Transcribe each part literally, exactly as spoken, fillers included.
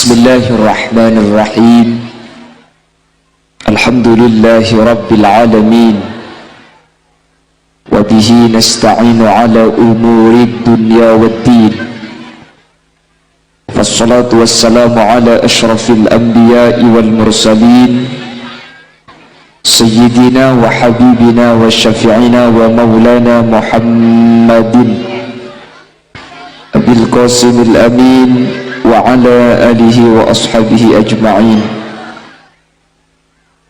Bismillahirrahmanirrahim. Alhamdulillahi rabbil alamin. Wa bihi nasta'inu ala umurid dunya waddin. Wassalatu wassalamu ala asyrafil anbiya'i wal mursalin, sayyidina wa habibina wa syafi'ina wa maulana Muhammadin Abil Qasimil Amin wa ala alihi wa ashabihi ajma'in.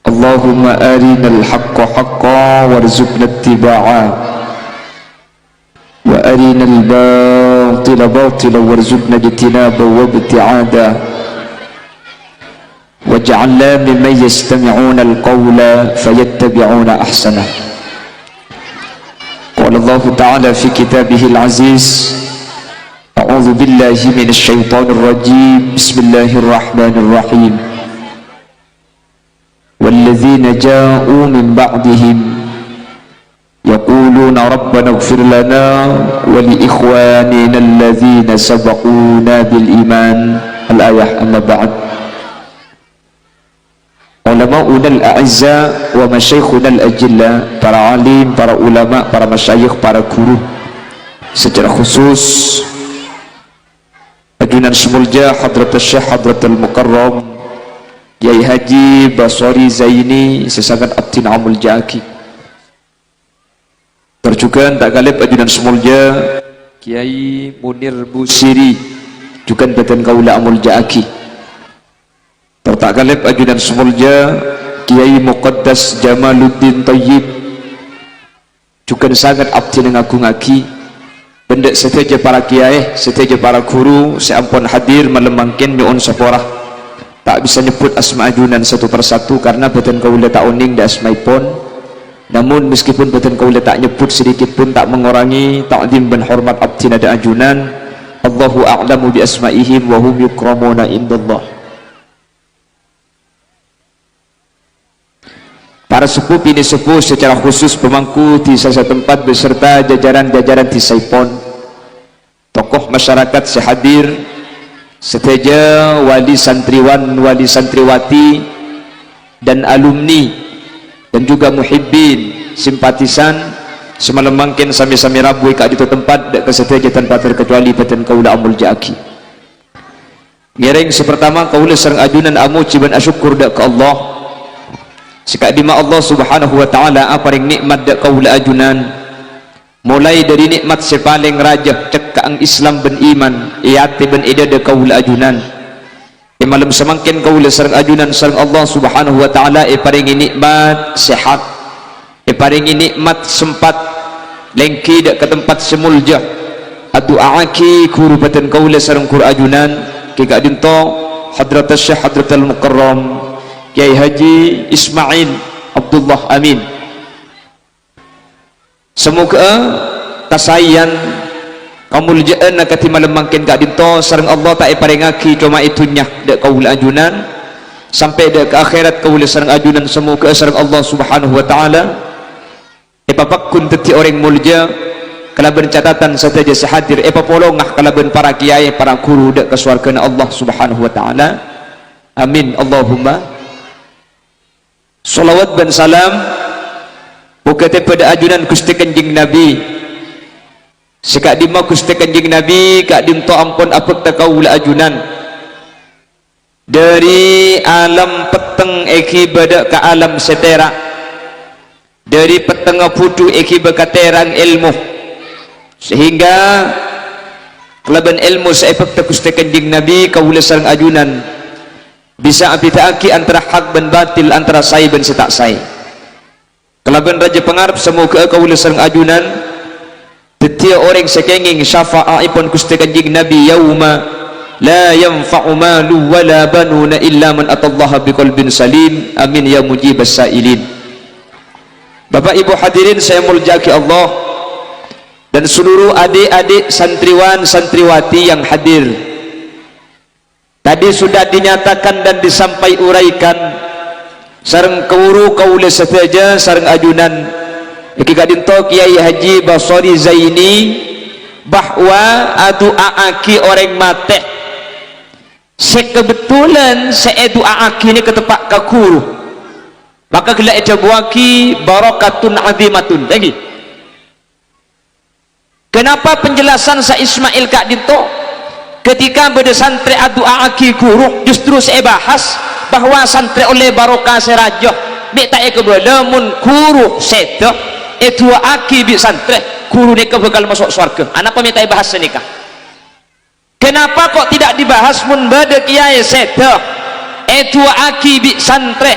Allahumma arinal haqqa haqqa warzuqna ittiba'a, wa arinal batila batila warzuqna ijtinaba wa ibti'ada. Waj'alna mimman yastami'unal qawla fayattabi'una ahsanah. Qala Allahu ta'ala fi kitabihil aziz, a'udzu billahi minasy syaithanir rajim. Bismillahirrahmanirrahim. Walladzina ja'u min ba'dihim yaquluna rabbana ighfir lana wa li ikhwanina alladzina sabaquna bil iman. Al-ayah, amma ba'd. Ulama'unal a'izza wa masyayikhunal ajilla, para alim, para ulama, para masyayikh, para guru. Secara khusus, ajunan sè molja Hadratus Syekh Hadratul Mukarram Kyai Haji Basori Zaini sè sanget abdhina amolja'aghi. Tor jhughân ta' kalèp ajunan sè molja Kyai Munir Busiri, jhughân bhâdhân kaulâ amolja'aghi. Tor ta' kalèp ajunan sè molja Kyai Muqaddas Jamaluddin Thayyib, jhughân sanget abdhina ngagungngaghi. Bân dhâ' sadhâjâ para kyai, sadhâjâ para ghuru sè ampon hadir malem mangkèn nyo'on sapora. Ta' bisa nyebbhut asma ajunan satu per satu karna bhâdhân kaulâ ta' onèng dhâ' asmaèpon. Namun, meskipun bhâdhân kaulâ ta' nyebbhut, sedikit pun ta' mengurangi ta'zim bân hormat abdhina dhâ' ajunan. Allahu a'lamu bi asma'ihim wa hum yukramuna indallah. Para seppo binè' seppo secara khusus pemangku dhisa satempat beserta jajaran-jajaran dhisaèpon, tokoh masyarakat sè hadir, sadhâjâ wali santriwan, wali santriwati, dan alumni, dan juga muhibbin, simpatisan, sè malem mangkèn sami-sami rabu è ka'dinto tempat, dhâ' ka sadhâjâ tanpa terkecuali bhâdhân kaulâ amolja'aghi. Ngèrèng sè partama, kaulâ sareng ajunan amojhi bân asokkor dhâ' ka Allah. Sè ka'dimma Allah Subhanahu wa Ta'ala aparèng nè'mat dhâ' kaulâ ajunan. Molaè dhâri nè'mat sè palèng rajâ, cèkka'an Islam bân iman è atè bân è dhâdhâ kaulâ ajunan. È malem samangkèn kaulâ sareng ajunan sareng Allah Subhanahu wa Ta'ala èparèngè nè'mat sehat. Èparèngè nè'mat sempat lèngghi dhâ' ka tempat sè molja, adu'a'aghi ghuru bhâdhân kaulâ sareng ghuru ajunan, ghi ka'dinto Hadratus Syekh Hadratul Mukarram Kyai Haji Ismail Abdullah Amin. Samoghâ'â kasaèyan, kamoljâ'ân akadhi malem mangkèn ka'dinto sareng Allah ta' èparèngaghi coma è dhunnya dhâ' kaulâ ajunan, sampè' dhâ' ka akhèrat kaulâ sareng ajunan samoghâ'â sareng Allah Subhanahu wa Ta'ala èpapagghun dhâddhi orèng molja, kalabân catatan sadhâjâ sè hadir èpapolonga kalabân para kiyaè, para ghuru dhâ' ka sowarghâna Allah Subhanahu wa Ta'ala. Amin, Allahumma. Shalawat bân salam moghâ tèbâ dhâ' ajunan Ghustè Kanjeng Nabi. Sè ka'dimma Ghustè Kanjeng Nabi ka'dinto ampon abhâkta kaulâ ajunan. Dhâri alam petteng èghibâ dhâ' ka alam sè tèra', dhâri pettengnga budhu èghibâ ka tèrang èlmo, sehingga kalabân èlmo sè èbhâkta Ghustè Kanjeng Nabi, kaulâ sareng ajunan bisa abhidhâ'aghi antara hak bân batil, antara saè bân sè ta' saè. Kalabân rajâ pangarep, samoghâ'â kaulâ sareng ajunan dhâddhiyâ orèng sè kèngèng syafa'aèpon Ghustè Kanjeng Nabi, "Yauma la yanfa'u malun wa la banuna illa man atallaha biqalbin salim." Amin ya mujibas sa'ilin. Bapak Ibu hadirin sè èmoljâ'aghi Allah, dan seluruh adik-adik santriwan santriwati yang hadir. Tadi sudah dinyatakan dan disampai uraikan sareng ghuru kaulâ sadhâjâ sareng ajunan, èngghi ka'dinto Kyai Haji Basori Zaini, bahwa adu'a'aghi orèng matè. Sè kabhendherrân sè èdu'a'aghi nèka teppa' ka ghuru. Maka ghellâ' èdhâbuwaghi barokatun 'azimatun. Lagi. Kenapa penjelasan Sa Ismail ka'dinto? Ketika bâdâ santrè adu'a'aghi ghuru, justru sè èbahas bahwa santrè ollè barokah sè rajâ. Mè' ta' èkabâlâ mon ghuru sèdhâ èdu'a'aghi bi' santrè, ghuru nèka bhâkal maso' sowarghâ. Anapa mè' ta' èbahas sanèka? Kenapa kok tidak dibahas mon bâdâ kèyaè sèdhâ èdu'a'aghi bi' santrè,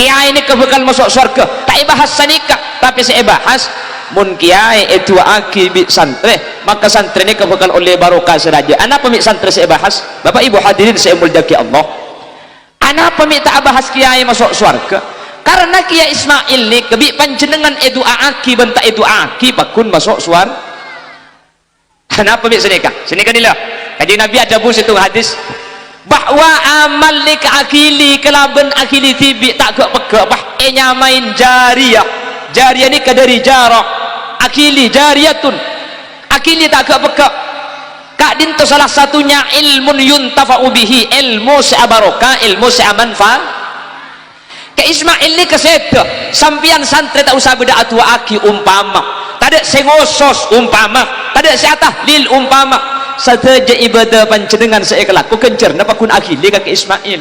kèyaè nèka bhâkal maso' sowarghâ? Ta' èbahas sanèka, tapè sè èbahas, mon kèyaè èdu'a'aghi bi' santrè, maka santrè nèka bhâkal ollè barokah sè rajâ. Anapa mè' santrè sè èbahas? Bapak Ibu hadirin sè èmoljâ'aghi Allah. Anapa mè' ta' abahas kèyaè maso' sowarghâ? Karna Kèyaè Ismail nèka bi' panjhennengngan èdu'a'aghi bân ta' èdu'a'aghi pagghun maso' sowar-, Anapa mè' sanèka? Sanèka nèla. Kanjeng Nabi adhâbu sèttong hadis, bahwa amal nèka aghili kalabân aghili dhibi' ta' ghâ'-pegghâ', pas ènyamaè jariyah. Jariyah nèka dâri jarah. Aghili jariyatun. Aghili ta' ghâ'-pegghâ'. Ka'dinto salah satunya ilmun yuntafa'u bihi, èlmo sè abarokah, èlmo sè amanfa-, Kè Ismail nèka sèdhâ, sampèyan santrè ta' osa bâdâ adu'a'aghi umpama. Tadâ' sè ngosos umpama. Tadâ' sè atahlil umpama. Sadhâjâ ibâdâ panjhennengngan sè èkalako ghânjhârânna pagghun aghili ka Kè Ismail.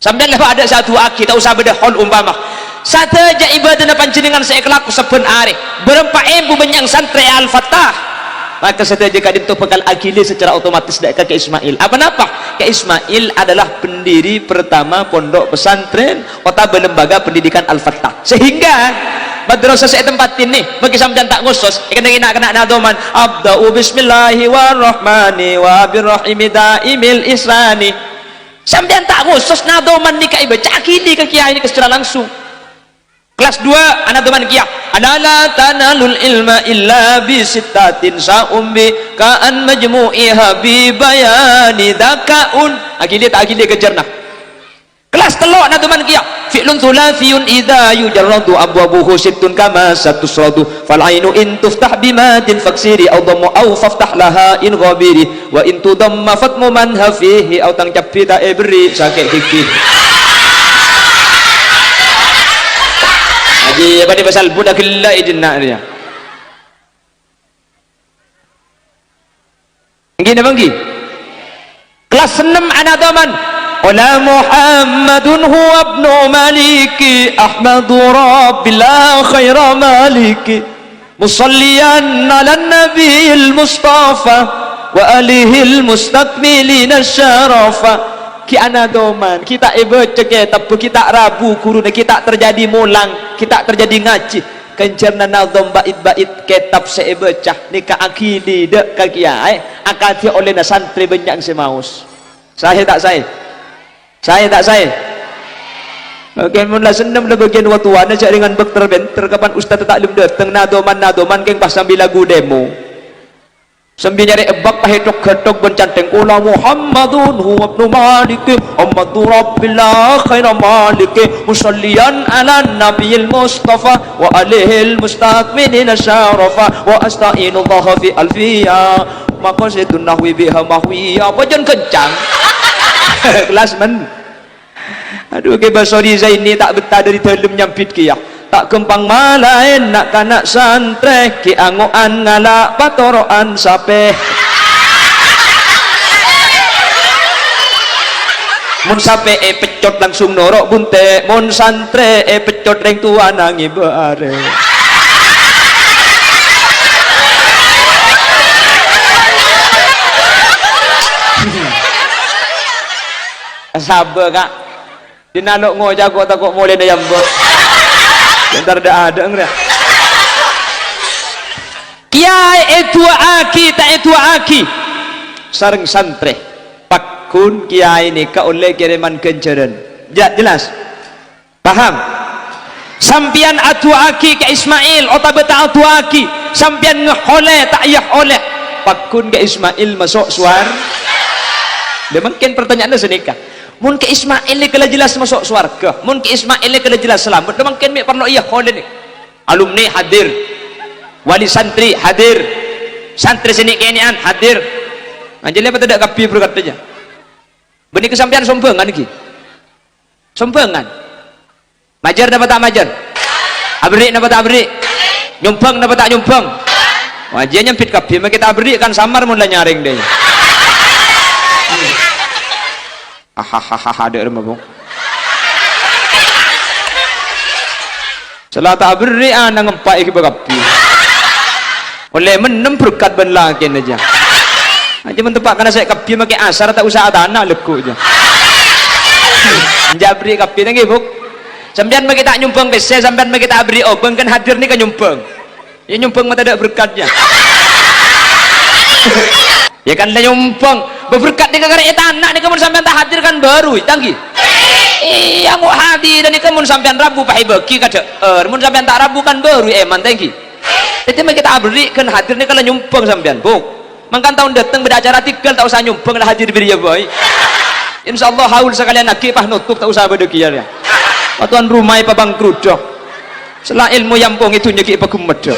Sampèyan la bâdâ sè adu'a'aghi, ta' osa bâdâ hol umpama. Sadhâjâ ibâdâna panjhennengngan sè èkalako sabbhân arè. Bârâmpa èbu bânnya'na santrè Al-Fattah. Maka sadhâjâ ka'dinto bhâkal aghili secara otomatis dâ' ka Kè Ismail. Apa napa? Kè Ismail adalah pendiri pertama pondok pesantren otabâ lembaga pendidikan Al-Fattah. Sehingga madrasah sè ètempatin nè, mangkèn sampèyan ta' ngosos, èkennengngè na'-kana' nadhoman, "Abda'u bismillahi warrahmani wabirrahimi daimil israni." Sampèyan ta' ngosos nadhoman nèka èbâca aghili ka kèyaè nèka secara langsung. Kelas dua, ana teman kia. "Ala la tanalul ilma illa bi sittatin sa'umbi ka'an majmu'iha bi bayani dzaka'un." Aghili ta' aghili ghânjhârânna. Kelas tello', ana teman kia. "Fi'lun thulathiyun idza yujarradu abwabuhu sittun kama satusradu. Fal ainu in tuftah bimadin faksiri au dhammu au faftah laha in ghabiri. Wa in tudamma fatmu man hafihi au tang cabbi ta' èberri' sakè' gigi." Aji, apa ni pasal budak gila ini nak dia. Enggih napa enggih? Kelas ennem ana teman. "Qala Muhammadun huwa ibnu Maliki Ahmadu Rabbi la khaira Maliki." Musalliyan 'alan Nabiyil Mustafa wa alihil mustakmilina syarafa. Ghi' ana doman, ghi' ta' èbâca kètab, ghi' ta' rabu ghuruna, ghi' ta' terjadi molang, ghi' ta' terjadi ngajhi. Ghânjhârânna nadhom bait-bait kètab sè èbâca nèka aghili dâ' ka kèyaè, akadhi ollèna santrè bânnya' sè maos. Saè ta' saè? Saè ta' saè? Oke, mon la sennem la bâgiyân watowana jhâ' rèngan bâk ter-bhânter, kapan ustad ta' lem dâteng, nadhoman-nadhoman kèng pas sambi lagu demo. Sambi nyarè ebbâk pahèthok-ghâthok bân canthèng, "Qala Muhammadun huwa ibnu Maliki, Muhammadu Rabbi la khaira Maliki, musalliyan 'alan Nabiyil Mustafa, wa alihil mustakmilina syarafa, wa asta'inullaha fi alfiya, maqasidun nahwi biha mahwiya." Apa jân kencang? Kelas men. Aduh, Kè Basori Zaini ta' bettah dâri dâlem nyambit kèya. Ta' ghâmpang malaèn na'-kana' santrè, ghi' ango'an ngala' patoro'an sapè. Mon sapè èpeccot langsung noro' bunte', mon santrè èpeccot rèng towana ngibâ arè. Sabâ, Ka'. Dinna lo' ngoca' ko' tako' molèna yâ, Mbok. Entar dâ'-adâ' ngrèya. Kèyaè èdu'a'aghi, ta' èdu'a'aghi sareng santrè. Pagghun kèyaè nèka ollè kèrèman ghânjhârân. Ja-, jelas? Paham? Sampèyan adu'a'aghi ka Ismail, otabâ ta' adu'a'aghi, sampèyan ngèholè, ta' ngèholè. Pagghun ka Ismail maso' sowar-, Lha, mangkèn pertanyaanna sanèka. Mon Kè Ismail nèka la jelas maso' sowarghâ, mon Kè Ismail nèka la jelas salamet, la mangkèn mè' parlo iyâ holèn. Alumni hadir, wali santri hadir, santri sè nè'-kènè'an hadir. Anjâ lèbât tadâ' kabbhi berkat aja. Bânnè ka sampèyan sombhângan ghi? Sombhângan. Majâr napa ta' majâr? Aberri' napa ta' aberri'? Nyombhâng napa ta' nyombhâng? Wah, jiyâ nyempit kabbhi, makè ta' aberri' kan samar mon la nyarèng dâ. Ahahaha, dâ' remma, Bung. Sè la ta' aberri' ana ngempa'è ghibâ kabbhi. Ollè mennem berkat bân lakèna jâ. Ajâ mon teppa' kana sè kabbhi makè asar ta' osa atana leggu jâ. Jâ aberri' kabbhi ta' ngghi, Bu. Sampèyan makè ta' nyombhâng pèssè, sampèyan makè ta' aberri' obâng, kan hadir nèka nyombhâng. Iyâ nyombhâng ma' tadâ' berkatnya. Iyâ kan la nyombhâng. Bâ berkat nèka karè è tana nèka mon sampèyan ta' hadir kan bâru, ta' ngghi? Iyâ, engko' hadir nèka mon sampèyan rabu pahèbâghi ka dhâ'âr. Mon sampèyan ta' rabu kan bâru, èman, ta' ngghi? Dhâddhi makè ta' aberri' kan hadir nèka la nyombhâng sampèyan, Bu. Mangkana taon dâteng bâdâ acara tèngghâl ta' osa nyombhâng la hadir bâriyâ bhâi. Insyaallah haul sakalèyan aghi' pas notop ta' osa bâdâ kèya rèya. Pas towan romaè pabangkrut, Dok. Sella èlmo èampongè dhunnya ghi' paghemmeddhâ.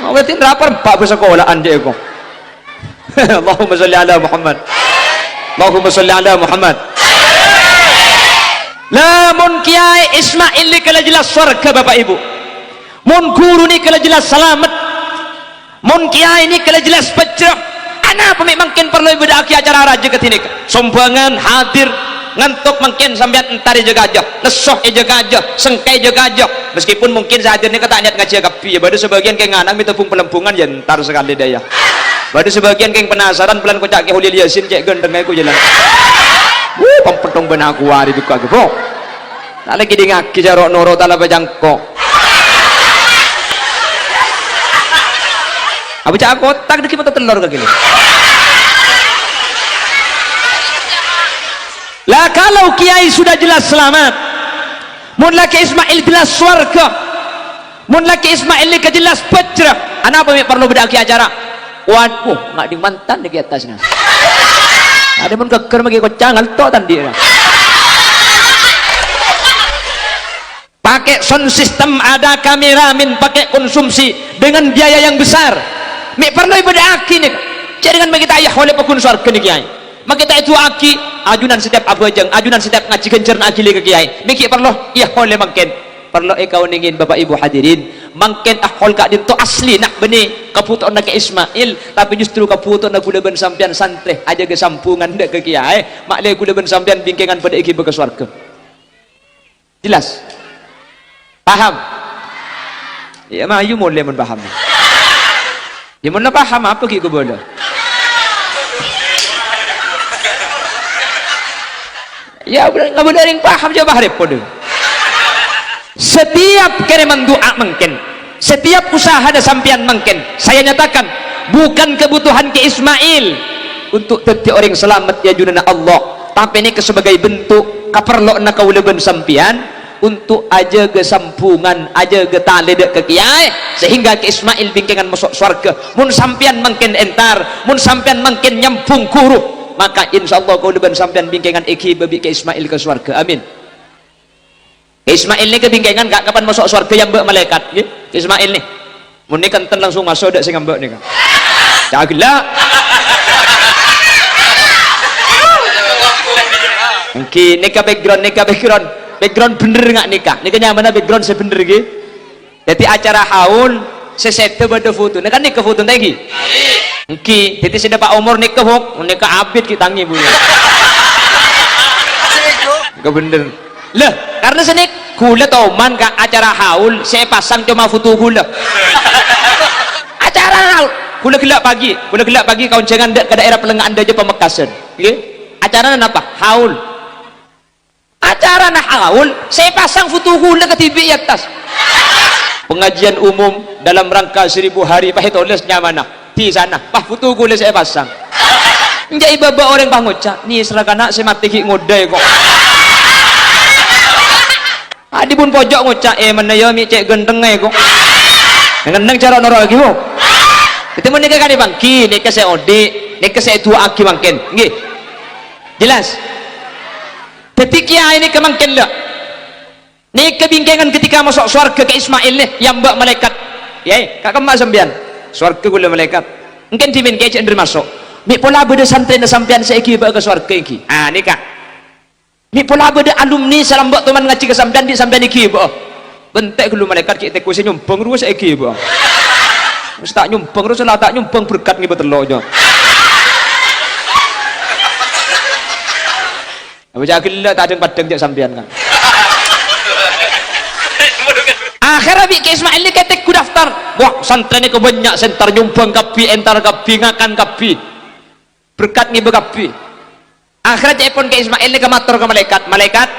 Awètin ra parempa' bâ sakola'an jâ' èko. Allahumma sholli ala Muhammad. Allahumma sholli ala Muhammad. La, mon Kèyaè Ismail nèka la jelas sowarga, Bapa' Ibu. Mon ghuru nèka la jelas salamet. Mon kèyaè nèka la jelas pajjhâ, anapa mè' mangkèn parlo èbâdâ'âghi acara rajâ kadhi nèka? Sombhângan, hadir, ngantok mangkèn sampèyan entar èjâ-kajâ, lesso èjâ-kajâ, sengka èjâ-kajâ. Meskipun mungkin sè hadir nèka ta' niyat ngajhiyâ kabbhi, yâ, bâdâ sabâgiyân kèng nganang mè' tepung pelembungan, yâ, entar sakalè dâ, yâ. Bâdâ sabâgiyân kèng penasaran, bâlân koca' Kè Holil Yasin, cè' ghântengnga èko jhâlân. Wuh, pempèttong bân aku arè bukka' gepok. Ta' la kèdingngaghi jâ' ro'-noro' ta' la pacangko'. Apa ca'na kotak dâggi' mata tellor ka kènè'. Lah, kalau kiai sudah jelas selamat, mon la Kè Ismail jelas sowarga, mon la Kè Ismail nèka jelas pajjhâ, anapa mè' parlo bâdâ'âghi acara? Waduh, ngadhing mantan nèka è attasna. Adapun ghâgghâr maghi koca' ngalto' ta' andi'. Pakai sound system, ada kameramen, pakai konsumsi dengan biaya yang besar. Mè' parlo èbâdâ'âghi nèka. Jhâ' dhingghân maghi ta' èyaholè pagghun sowarga nèka, Kiai. Maghi ta' èdu'a'aghi, ajunan sè tep abhâjâng, ajunan sè tep ngajhi ghânjhârânna aghili ka Kiai. Mè' ghi' parlo èyaholè mangkèn. Parlo èkaonèngè Bapak Ibu hadirin. Mangkèn ahol ka'dinto asli na' bânnè kabhutowanna Kè Ismail, tapè justru kabhutowanna ghulâ bân sampèyan santrè ajâgâ sambhungan dâ' ka Kiai. Ma'lè ghulâ bân sampèyan bingkèngan padâ èghibâ ka sowarga. Jelas? Paham? Iyâ, mayu molè mon paham. Yâ, mon la paham, apa ghi' kabâlâ? Yâ, ngabâlâ orèng paham, jhâ' pas rèpot. Setiap kèrèman du'a mangkèn, setiap usahana sampèyan mangkèn, saya nyatakan, bukan kebutuhan Kè Ismail untuk dhâddhi orèng salamet è ajunanna Allah, tapè nèka sebagai bentuk kaparlowanna kaulâ bân sampèyan untuk ajâgâ sambhungan, ajâgâ talè dâ' ka Kiai, sehingga Kè Ismail bingkèngan maso' sowarga. Mon sampèyan mangkèn entar, mon sampèyan mangkèn nyambhung ghuru, maka insyaallah kaulâ bân sampèyan bingkèngan èghibâ bi' Kè Ismail ka sowarga. Amin. Kè Ismail nèka bingkèngan ka-, kapan maso' sowarga èyambâ' malaèkat, ngghi? Kè Ismail nè. Mon nèka enten langsung maso' dâ' sè ngambâ' nèka. Ca'na ghellâ'. Èngghi, nèka background, nèka background. Background bhender nga' nèka. Nèka nyamana background sè bhender, ngghi. Dhâddhi acara haul sè sèdhâ bâdâ fotona. Kan nèka fotona, èngghi? Èngghi. Dhâddhi sè dâpa' omor nèka, Bok. Nèka abit ghi' tangè, Bu. Nèka bhender. Lah, karna sanèka ghulâ toman ka acara haul sè èpasang coma foto ghulâ. Acara haul. Ghulâ ghellâ' pagi, ghulâ ghellâ' pagi ka onjhângan dâ-, ka daerah Pèlèngan Dâjâ Pamekasan. Ngghi? Acarana napa? Haul. Acarana haul sè èpasang foto ghulâ kadhibi' è attas. Pengajian umum dalam rangka seribu hari, pas ètolès nyamana. Di sana, pas foto ghulâ sè èpasang. Enjâ' è bâbâ orèng pas ngoca', "Nèserra kana' sè matè ghi' ngodâ, kok." Adhipun pojok ngoca', "Eh, mennèya mè' cè' ghântengnga, kok." Ngenneng cara noro' lagi, Bu. Dhâddhi mon nèka kan èpangghi, nèka sè odi', nèka sè èdu'a'aghi mangkèn. Ngghi. Jelas? Dhâddhi kiai nèka mangkèn, la. Nèka bingkèngan ketika maso' sowarga Kè Ismail nè, èyambâ' malaèkat. "Yai, ka kemma sampèyan?" "Sowarga ghulâ malaèkat." "Èngkèn dhimèn kèya jhâ' endher maso'." "Mè' pola bâdâ santrèna sampèyan sè èghibâ ka sowarga èngghi." Ah, nèka. Mè' pola bâdâ alumni sè lambâ' toman ngajhi ka sampèyan, bi' sampèyan èghibâ'â. Bâ' ente' ghâllu malaèkat ghi' tèko sè nyombhâng rowa sè èghibâ'â. Sè ta' nyombhâng rowa sè la ta' nyombhâng berkat ngibâ tello' jâ. Apa jâ' ghellâ' ta' dhâng-paddhâng jâ' sampèyan, kan? Akhèrra bi' Kè Ismail nèka tèko daftar. Wah, santrè nèka bânnya' sè entar nyombhâng kabbhi, entar kabbhi, ngakan kabbhi. Berkat ngibâ kabbhi. Akhèrra ca'èpon Kè Ismail nèka mator ka malaèkat, "Malaèkat,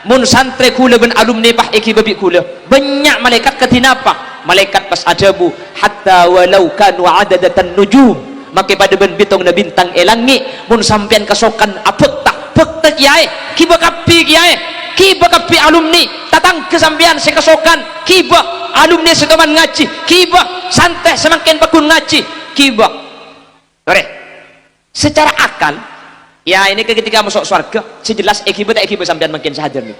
mon santrè ghulâ bân alumni pas èghibâ bi' ghulâ, bânnya' malaèkat kadhi napa?" Malaèkat pas adhâbu, "Hatta walau kanu adadatan nujum." Makè padâ bân bhitongnga bintang è langngè', mon sampèyan kasokan abhâkta, bhâkta kèyaè, ghibâ kabbhi kèyaè, ghibâ kabbhi alumni, tatangghâ sampèyan sè kasokan, ghibâ alumni sè toman ngajhi, ghibâ santrè sè mangkèn pagghun ngajhi, ghibâ. Torè. Secara akal, ya, ini ke ketika maso' sowarghâ, sè jelas èghibâ ta' èghibâ sampèyan mangkèn sè hadir nèka?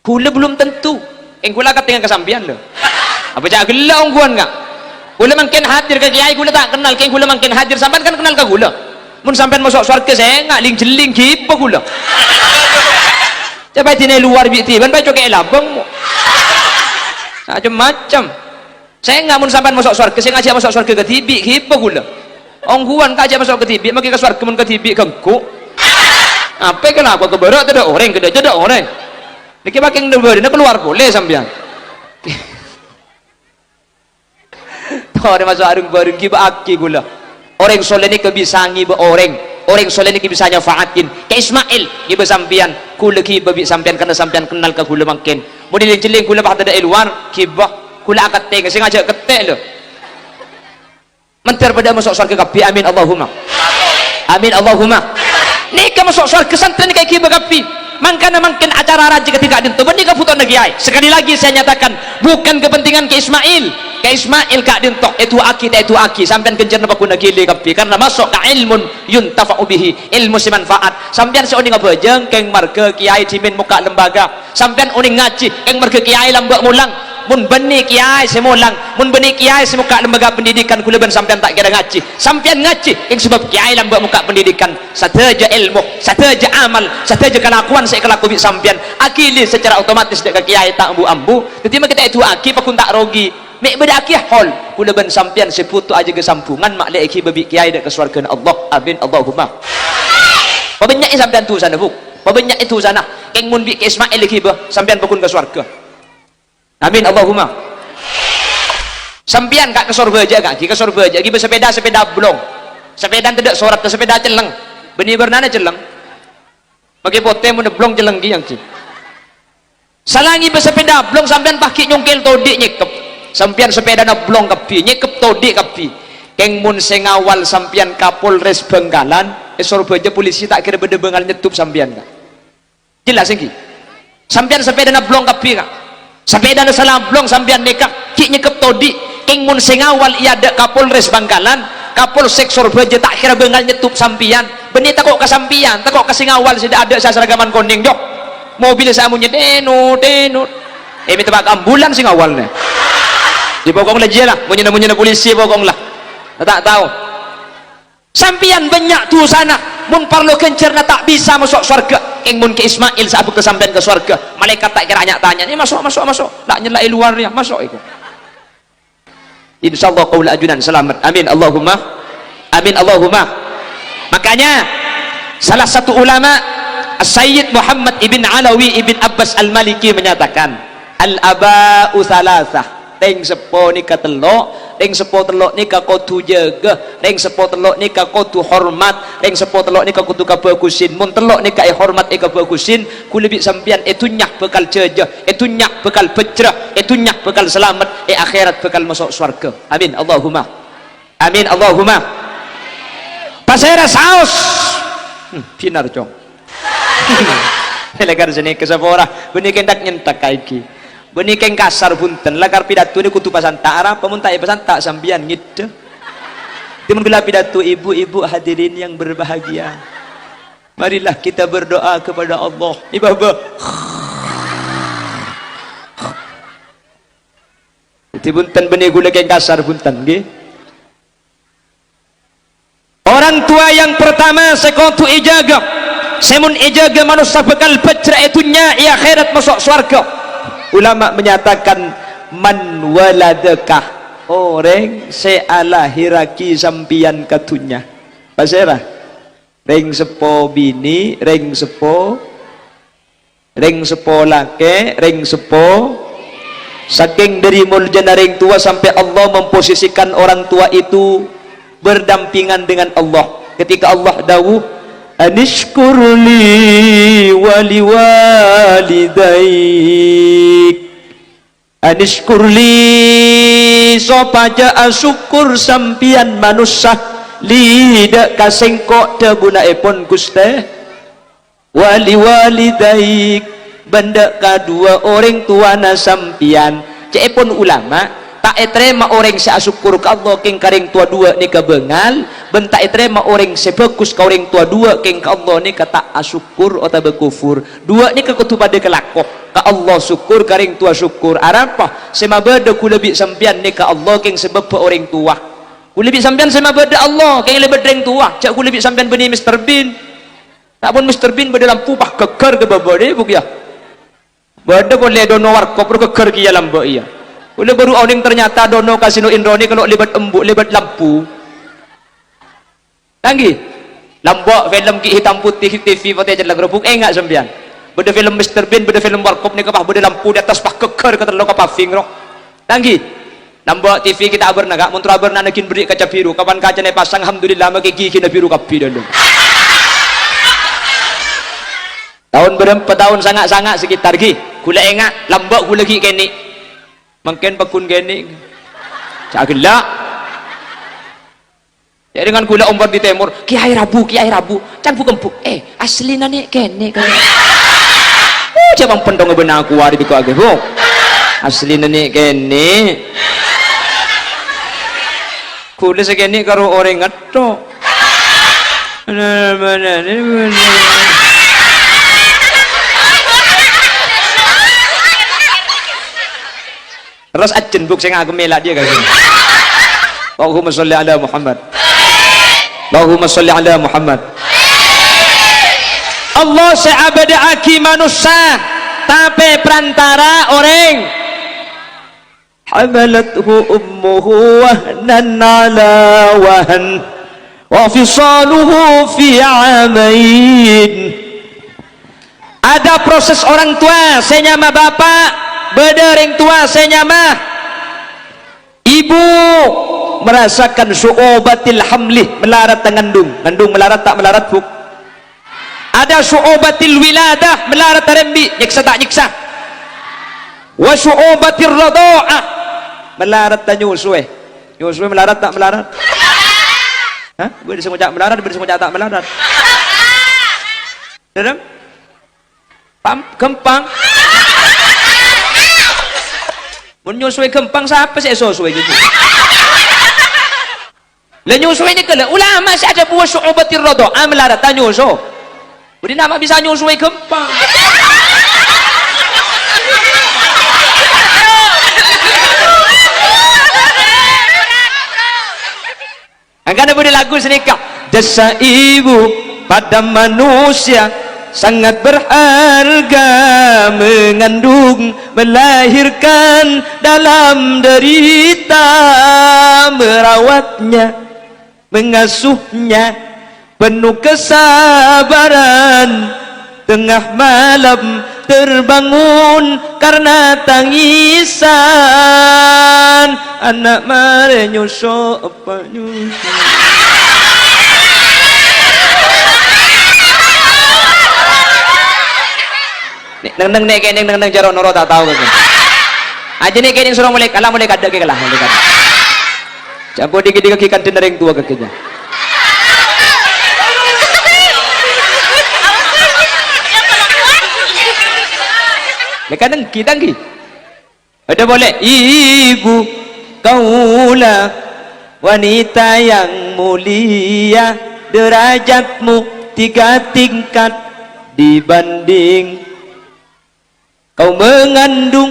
Ghulâ belum tentu. Kèng ghulâ akad tènga ka sampèyan, lho. Apa jâ' ghellâ' ongghuwân, Ka'? Ghulâ mangkèn hadir ka kèyaè, ghulâ ta' kennal. Kèng ghulâ mangkèn hadir, sampèyan kan kennal ka ghulâ. Mon sampèyan maso' sowarghâ, sènga' ling-jelling ghibâ ghulâ. Coba dina è lowar bi' dhibi', bân paè cokè' è labâng, mo. Macem-macem. Sènga' mon sampèyan maso' sowarghâ, sènga' jâ' maso' sowarghâ kadhibi', ghibâ ghulâ. Ongghuwân Ka' jâ' maso' kadhibi', maghi ka sowarghâ mon kadhibi' ghengghu. Apa kalako ka bârâ' tadâ' orèng, ka dâjâ tadâ' orèng. Nèka makè nèbârina kalowar polè sampèyan. Torè maso' arung-bârung ghibâ'aghi ghulâ. Orèng soleh nèka bisa ngibâ orèng. Orèng soleh nèka bisa nyafa'atin. Ka Ismail ngibâ sampèyan, ghulâ ghibâ bi' sampèyan karna sampèyan kennal ka ghulâ mangkèn. Mon ling-jelling ghulâ pas tadâ' è lowar, ghibâ. Ghulâ akad tènga, sènga' jâ' kettè', lho. Mandhâr padâ maso' sowarghâ kabbhi. Amin Allahumma. Amin Allahumma. Nèka maso' sowarghâ santrè nèka èghibâ kabbhi. Mangkana mangkèn acara rajâ kadhi ka'dinto bânnè kabhutowanna kèyaè. Sekali lagi saya nyatakan, bukan kepentingan Kè Ismail. Kè Ismail ka'dinto, èdu'aaghi ta' èdu'aaghi, sampèyan ghânjhârânna pagghun aghili kabbhi. Karna maso' ka ilmun yuntafa'u bihi, ilmu sè manfaat. Sampèyan sè onèng abhâjâng kèng marghâ kèyaè dhimèn mokka' lembaga. Sampèyan onèng ngajhi, kèng marghâ kèyaè lambâ' molang. Mon bânnè kèyaè sè molang, mon bânnè kèyaè sè mokka' lembaga pendidikan, ghulâ bân sampèyan ta' kèra ngajhi. Sampèyan ngajhi, kèng sabâb kèyaè lambâ' mokka' pendidikan. Sadhâjâ èlmo, sadhâjâ amal, sadhâjâ kalakowan sè èkalako bi' sampèyan, aghili secara otomatis dâ' ka kèyaè ta' ambu-ambu. Dhâddhi, makè ta' èdu'aaghi, pagghun ta' rogi. Mè' bâdâ'aghi hol, ghulâ bân sampèyan sè bhuto ajâgâ sambhungan, ma'lè èghibâ bi' kèyaè dâ' ka sowarghâna Allah. Amin, Allahumma. Pabânnya'è sampèyan dhusana, Bu. Pabânnya'è dhusana. Kèng mon bi' Kè Ismail èghibâ, sampèyan pagghun ka sowarghâ. Amin, Allahumma. Sampèyan, Ka', ka Sorbhâjâ, Ka', ghi ka Sorbhâjâ, ghibâ sapèda, sapèda blong. Sapèdana tadâ' sorat, sapèda celleng. Bânnè bârnana celleng. Makè potè, mon blong celleng ghi, yang ghi. Sala ngibâ sapèda blong, sampèyan pas ghi' nyongkel todi' nyèkep. Sampèyan sapèdana blong kabbhi, nyèkep todi' kabbhi. Kèng mon sè ngawal sampèyan Kapolres Bangkalan, è Sorbhâjâ polisi ta' kèra bâdâ bângal nyeddhop sampèyan, Ka'. Jelas ènggi? Sampèyan sapèdana blong kabbhi, Ka'. Sapèdana sala blong sampèyan nèka ghi' nyèkep todi'. Kèng mon sè ngawal è adâ' Kapolres Bangkalan, Kapolsek Sorbhâjâ ta' kèra bângal nyeddhop sampèyan. Bânnè tako' ka sampèyan, tako' ka sè ngawal sè dâ'-adâ' sè asaragaman konèng, jâ'. Mobil sè amonyè, "Denut, denut." Eh, mènta ka ambulan sè ngawal, nè. Dipokong la jiyâ la, monyèna-monyèna polisi pokong la. Ta' tao. Sampèyan bânnya' dhusana, mon parlo ghânjhârânna ta' bisa maso' sowarghâ. Kèng mon Kè Ismail sè abhâkta sampèyan ka sowarghâ, malaèkat ta' kèra nya-tanya, "Nè, maso', maso', maso'." Ta' nyella è lowar, yâ, maso' èko. Insyaallah kaulâ ajunan salamet. Amin, Allahumma. Amin, Allahumma. Makanya, salah satu ulama, As-Sayyid Muhammad ibn Alawi ibn Abbas Al-Maliki menyatakan, "Al-aba'u thalathah." Rèng seppo nèka tello', rèng seppo tello' nèka kodhu jâgâ, rèng seppo tello' nèka kodhu hormat, rèng seppo tello' nèka kodhu kabhâghushin. Mon tello' nèka èhormat, èkabhâghushin, ghulâ bi' sampèyan è dhunnya bhâkal jâjâ, è dhunnya bhâkal bhâjrâ, è dhunnya bhâkal salamet, è akhèrat bhâkal maso' sowarghâ. Amin, Allahumma. Amin, Allahumma. Pasèra saos? Hmm, bhinar, Cong. Lakar sènèka sapora, bânnè kèng ta' nyentak kaènggi. Bânnè kèng kasar bhunten, lakar pidato nèko kodhu pasanta', arapa mon ta' èpasanta' sampèyan ngèdhâ. Dhimèn ghellâ' pidato ibu-ibu hadirin yang berbahagia. Marilah kita berdoa kepada Allah. Ibu-ibu. Dhâddhi bhunten bânnè ghulâ kèng kasar bhunten, ngghi. Orang tua yang pertama sè kodhu èjâgâ, Sè mon èjâgâ manossa bhâkal bhâjhrâ è dhunnya, è akhèrat maso' sowarghâ. Ulama menyatakan, "Man waladaka," orèng sè alahèrraghi sampèyan ka dhunnya. Pasèra? Rèng seppo binè', rèng seppo, rèng seppo lakè', rèng seppo. Sakèng dhâri moljâna rèng towa sampè' Allah memposisikan orang tua itu berdampingan dengan Allah. Ketika Allah dawuh, "Anishkur li wa liwalidaik." "Anishkur li," sopajâ asokkor sampèyan manossa, "li," dâ' ka sèngko', dhâbuna èpon Ghustè, "wa liwalidaik," bân dâ' ka duwâ' orèng towana sampèyan. Ca'èpon ulama, ta' ètarèma orèng sè asokkor ka Allah kèng ka rèng towa duwâ' nèka bângal, bân ta' ètarèma orèng sè bhâghus ka orèng towa duwâ' kèng ka Allah nèka ta' asokkor otabâ kofur. Duwâ' nèka kodhu padâ kalako. Ka Allah sokkor, ka rèng towa sokkor. Arapa? Sè mabâdâ ghulâ bi' sampèyan nèka Allah kèng sabâbbhâ orèng towa. Ghulâ bi' sampèyan sè mabâdâ Allah kèng lèbât rèng towa. Jhâ' ghulâ bi' sampèyan bânnè Mister Bean. Ta' pon Mister Bean bâdâ lampu, pas ghâggâr ka bâbâ, dhi, Bu, yâ. Bâdâ polè dono warkop, ro ghâggâr kèya lambâ' iyâ. Ghulâ bâru onèng ternyata dono Kasino Indro nèka lo' lèbât embu', lèbât lampu. Tangghi. Lambâ' film ghi' hitam putih, T V potè celleng, ro, Bu, enga' sampèyan. Bâdâ film Mister Bean, bâdâ film Warkop nèka, pas bâdâ lampu di atas, pas ghâggâr ka tello ka paving, ro. Tangghi. Lambâ' T V ghi' ta' abârna, Kak. Mon terro abârna na ghi' bherri' kaca biru. Kapan kacana èpasang, alhamdulillah, makè ghigina biru kabbhi, dâlem. Taon bârâmpa taon sanga'-sanga' sekitar, ghi. Ghulâ enga', lambâ' ghulâ ghi' kènè'. Mangkèn pagghun kènè'. Jhâ' ghellâ'. Jhâ' rèng ghulâ ompat di tèmor, "Kèyaè rabu, kèyaè rabu." Can bu-kembu, "Eh, asli nè' kènè', kan?" Oh, jhâ' mangkèn tong bân aku arè biko aghi, Bu. Asli nè' kènè'. Ghulâ sè kènè' karo orèng ngetto'. Terros ajân, Bu, sè ngaku mèla dhiyâ, kan? Allahumma sholli ala Muhammad. Allahumma sholli ala Muhammad. Allah sè abâdâ'aghi manossa, tapè perantara orèng. Hamalathu ummuhu wahnan ala wahn, wa fisaluhu fi amain. Ada proses orang tua sè nyama bapa', bâdâ rèng towa sè nyama ibu, merasakan su'ubatil hamli, malarat ngandung. Ngandung malarat ta' malarat, Bu? Ada su'ubatil wiladah, malarat arembi, nyèksa ta' nyèksa? Wa su'ubatir radha'ah, malarat nyosowè. Nyosowè malarat ta' malarat? Hah? Bâdâ sè ngoca' malarat, bâdâ sè ngoca' ta' malarat. Dârem? Pam, ghâmpang. Mon nyosowè ghâmpang, sapa sè èsosowè gitu? Lah nyosowè nèka la ulama sè adhâbu su'ubatir radha'ah, malarat nyoso. Budi nama bisa nyosowè ghâmpang. Angkana budi lagu sanèka. Jasa ibu pada manusia sangat berharga, mengandung, melahirkan dalam derita, merawatnya, mengasuhnya penuh kesabaran. Tengah malam terbangun karena tangisan. Ana' marè nyoso, eppa' nyoso. Nè', neng-neng nè' kènè', neng-neng jârâ noro' ta' tao kènè'. Ajâ nè' kènè' soro molè kala, molè kadâ' kè kala, molè kadâ'. Jhâ' engko' dhika-dhika ghi' kandhâna rèng towa ghâghâjâ. Lèka neng kita ngghi. Ada boleh, ibu, kaulah wanita yang mulia, derajatmu tiga tingkat dibanding kau mengandung,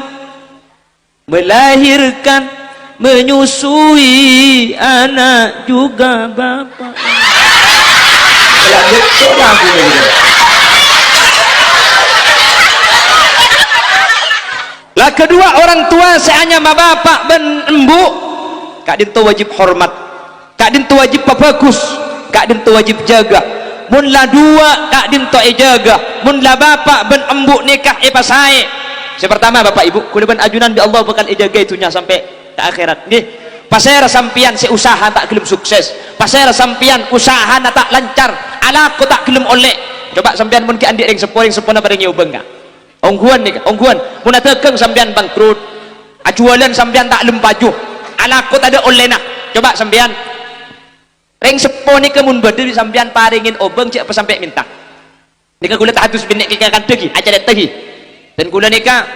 melahirkan, menyusui anak juga bapak. Lah, betul lah, Bu. Kaduwâ', orèng towa sè anyama bapa' bân embu', ka'dinto wajib hormat, ka'dinto wajib pabhâghus, ka'dinto wajib jâgâ. Mon la duwâ', ka'dinto èjâgâ. Mon la bapa' bân embu' nèka èpasaè. Sè partama, Bapa' Ibu, kaulâ bân ajunan bi' Allah bhâkal èjâgâ è dhunnya sampè' ka akhèrat. Ngghi. Pasèra sampèyan sè usaha ta' ghellem sukses? Pasèra sampèyan usahana ta' lancar, alako ta' ghellem ollè? Coba sampèyan mon ghi' andi' rèng seppo, rèng seppona parèngè obâng, Ka'. Ongghuwân nèka, ongghuwân. Mon adhâghâng sampèyan bangkrut, ajuwâlân sampèyan ta' lem paju, alako tadâ' ollèna. Coba sampèyan, rèng seppo nèka mon bâdâ bi' sampèyan parèngè obâng, jhâ' pas sampè' mènta. Nèka kaulâ tahadus binè' kèya kandhâ ghi, acarèta ghi. Dan kaulâ nèka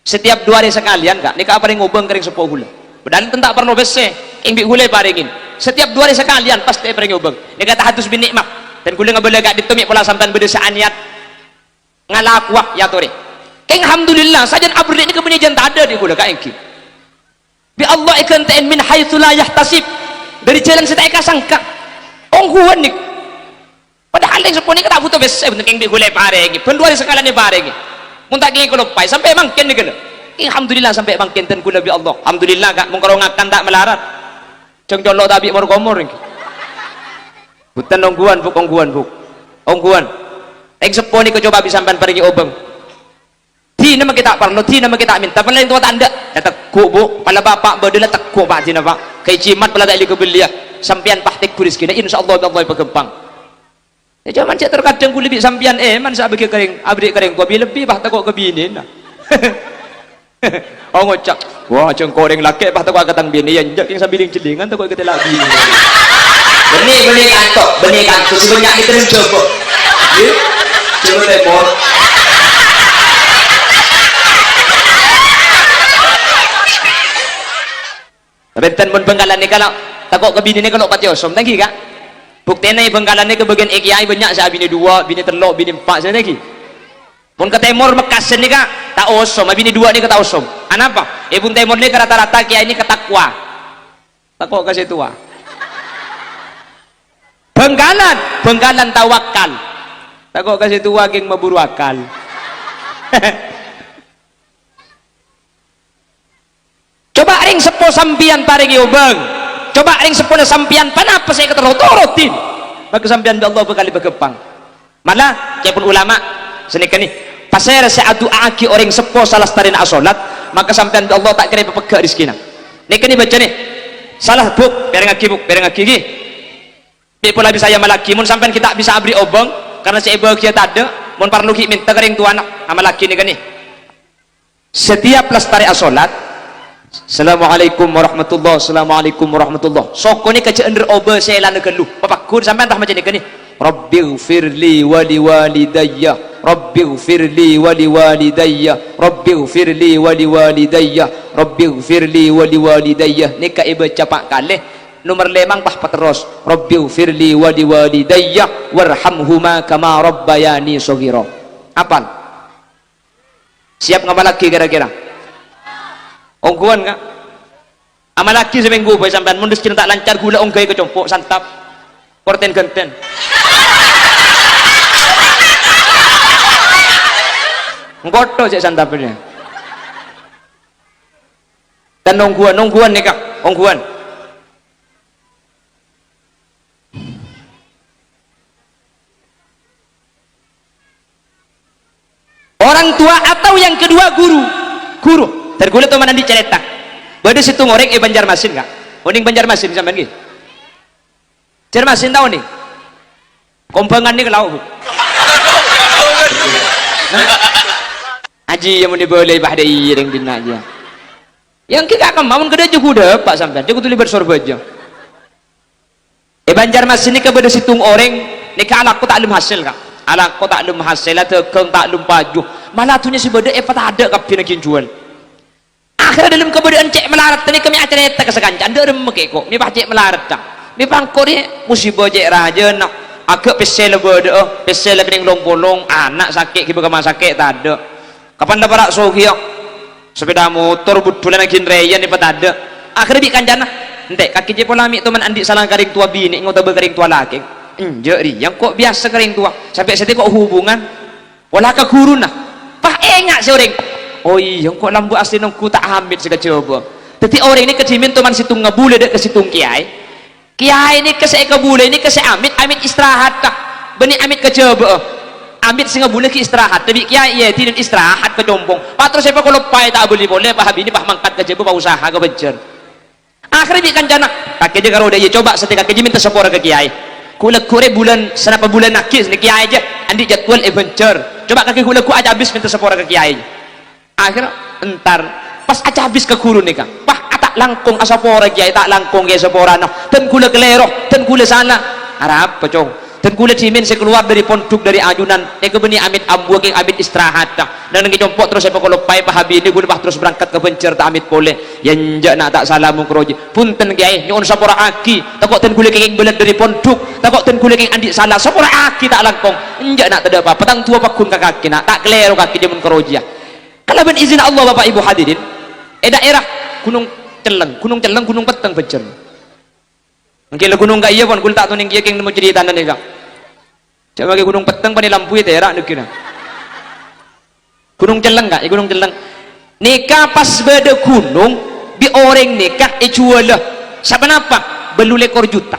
setiap dua hari sekalian, Ka', nèka aparèng obâng ka rèng seppo kaulâ. Padahal ten ta' parlo pèssè, kèng bi' kaulâ èparèngè. Setiap dua hari sekalian pastè èparèngè obâng. Nèka tahadus binè', Mak. Dan kaulâ ngabâlâ ka'dinto mè' pola sampèyan bâdâ sè anyat ngalakowa, èyatorè. Kèng alhamdulillah, sajân aberri' nèka bânnè jân tadâ' dhi' kaulâ, Ka', èngghi. Bi' Allah èghântè'è min haitsu la yahtasib, dâri jhâlân sè ta' èkasangka. Ongghuwân nèka. Padahal rèng seppo nèka ta' bhuto pèssè, bhunten kèng bi' kaulâ èparèngè. Bân dua hari sekalian èparèngè. Mon ta' kèngèng kaloppaè, sampè' mangkèn nèka lho. Kèng alhamdulillah sampè' mangkèn dân kaulâ bi' Allah. Alhamdulillah, Ka', mon karo ngakan ta' malarat. Jhâng colo' ta' bi' mor-komor èngghi. Bhunten, ongghuwân, Bu', ongghuwân, Bu'. Ongghuwân. Rèng seppo nèka coba bi' sampèyan parèngè obâng. Dina mangkè ta' parlo, dina mangkè ta' mènta, palèng towa ta' endâ'. La tegghu', Bu', pala bapa' bâdâ la tegghu', Pa', dina, Pa'. Ghâjhi mat pala ta' èlè kabellia. Sampèyan pas tegghu' rejhekkèna, insyaallah bi' Allah èpaghâmpang. Ya, coma cè' terkadang kaulâ bi' sampèyan, eh, man sè abâghi ka rèng, aberri' ka rèng towa bi-, lebbi, Pa', tako' ka binèna. Oh, ngoca', "Wah, jhâng orèng lakè', Pa', tako' ka tang binè, ya, enjâ' kèng sambi ling-jhellingan, tako' èkatèla' binè." Bânnè, bânnè kanto, bânnè kanto, sè bânnya' nèka neng Jhâbâ. Yâ, Jhâbâ Tèmor. Bhunten, mon Bhângkalan nèka lo', tako' ka binè nèka lo' patè osom, ta' èngghi, Ka'? Buktèna è Bhângkalan nèka bâgiyân è kèyaè bânnya' sè abinè duwâ', binè tello', binè empa', sè ta' èngghi? Mon ka tèmor Mekkasân nèka ta' osom, abinè duwâ' nèka ta' osom. Anapa? È bun tèmor nèka rata-rata kèyaè nèka takwa. Tako' ka sè towa. Bhângkalan, Bhângkalan tawakal. Tako' ka sè towa kèng maburu akal. Coba rèng seppo sampèyan parèngè obâng. Coba rèng seppona sampèyan, ponapa sè èkaterro, torodhi. Maka sampèyan bi' Allah bhâkal èpaghâmpang. Mala, ca'èpon ulama, sanèka nè, pasèra sè adu'aaghi orèng seppo salastarèna asolat, maka sampèyan bi' Allah ta' kèra èpapegghâ' rejhekkèna. Nèka nè bâca nè. Sala, Bu', pèrèngaghi, Bu', pèrèngaghi, ghi. Bi' pola bisa èamallaghi, mon sampèyan ghi' ta' bisa aberri' obâng, karna sè èbâghiyâ tadâ', mon parlo ghi' mènta ka rèng towana, amallaghi nèka nè. Setiap lastarè asolat, "Assalamualaikum warahmatullah, assalamualaikum warahmatullah." Soko nèka jhâ' endher obâ sèlana ghâllu. Papaggun sampèyan ta' maca nèka nè. "Rabbighfirli wa liwalidayya, Rabbighfirli wa liwalidayya, Rabbighfirli wa liwalidayya, Rabbighfirli wa liwalidayya." Nèka èbâca pa' kalè. Nomer lèma' pas paterros, "Rabbighfirli wa liwalidayya warhamhuma kama rabbayani shaghira." Apal? Siap ngamallaghi kèra-kèra? Ongghuwân, Ka'? Amallaghi samènggu bhâi sampèyan, mon rejhekkèna ta' lancar, ghulâ ongghâi ka compo', santap. Kortèn ghântèn. Engko' to cè' santap rèya. Kan ongghuwân, ongghuwân nèka, ongghuwân. Orang tua atau yang kedua guru. Guru. Dhâr ghulâ toman andi' carèta. Bâdâ sèttong orèng è Banjarmasin, Ka'. Onèng Banjarmasin sampèyan ngghi? Banjarmasin tao nè? Kombhângan nèka lao, Bu. Aji ya muni boleh bah dai rèng dinna' ya. Yang kita kemauan kada juga dapat sampèyan, juga tulibat sorbajang. È Banjarmasin nèka bâdâ sèttong orèng, nèka alako ta' lem hasèl, Ka'. Alako ta' lem hasèl, adhâghâng ta' lem paju. Mala dhunnya sè bâdâ èpatadâ' kabbhina ghi' juwâl. Akhèrra dâlem kabâdâ'ân cè' malarat nèka mè' acarèta ka sakanca'an, "Dâ' remma kèko, mè' pas cè' malarat, Ka'. Mè' pangko rè musibâ cè' rajâna, aghâ' pèssè la bâdâ'â, pèssè la kennèng long-polong, ana' sakè' ghibâ ka ma' sakè' tadâ'." Kapan la para' sogiyâ? Sepeda motor budhulan aginrèyan èpatadâ'. Akhèrra bi' kancana, "Ente', kakè jhâ' pola mè' toman andi' sala ka rèng towa binè' otabâ ka rèng towa lakè'." "Enjâ' rèya, engko' biyasa ka rèng towa. Sampè' satèya ko' hubungan." Pola ka ghuruna. Pas enga' sè orèng. Oh iyâ, engko' lambâ' aslina ongghu ta' amit sè kajhâbâ. Dhâddhi orèng nèka dhimèn toman sèttongnga bulâ dâ' ka sèttong kèyaè. Kèyaè nèka sè èkabulâi nèka sè amit, amit istirahatta. Bânnè amit kajhâbâ'â. Amit sè ngabulâ ghi' istirahat. Tabi' kèyaè iyâ dinèn istirahat ka compo'. Pas terros èpakoloppaè ta' abâli polè, pas abinè pas mangkat kajhâbâ, pas usaha ka Banjar. Akhèrra bi' kancana, kakè jâ karo dâ' iyâ, coba' satèya kakè jâ mènta sapora ka kèyaè. Ghu'-lagghu' rè bulân, sanapa bulân aghi' sè kèyaè jâ, andi' jadwal è Banjar. Coba' kakè ghu'-lagghu' acabis mènta sapora ka kèyaè. Akhèrra entar, pas acabis ka ghuru nèka. Wah, ta' langkong asapora kèyaè, ta' langkong kèyaè saporana. Dân ghulâ kalèro, dân ghulâ sala. Arapa, Cong? Dân ghulâ dhimèn sè kalowar dâri pondhuk dâri ajunan, nèka bânnè amit ambuwâ kèng amit istirahatta. Neng-neng è compo' terros èpakoloppaè, pas abinè ghulâ pas terros berangkat ka Banjar ta' amit polè. Yâ enjâ', Na', ta' sala mon karo jiyâ. Bhunten, Kèyaè, nyo'on sapora'aghi. Tako' dân ghulâ kèng bâlât dâri pondhuk, tako' dân ghulâ kèng andi' sala. Sapora'aghi ta' langkong. Enjâ', Na', tadâ' pa-apa. Tang duwâ pagghun ka kakè, Na'. Ta' kalèro kakè jâ mon karo jiyâ. Kalabân idinna Allah, Bapa' Ibu hadirin, è daerah Gunung Celleng, Gunung Celleng, Gunung Petteng, Banjar. Mangkèn la ghunong ka'iyâ pon, ghulâ ta' tonèng kèya kèng nemmo caretana nèka. Jhâ' makè Gunong Petteng panè lampu è tèra' nèkèna. Gunong Celleng, Ka', è Gunong Celleng. Nèka pas bâdâ ghunong, bi' orèng nèka èjhuwâlâ. Saponapa? Bâllu lèkor juta.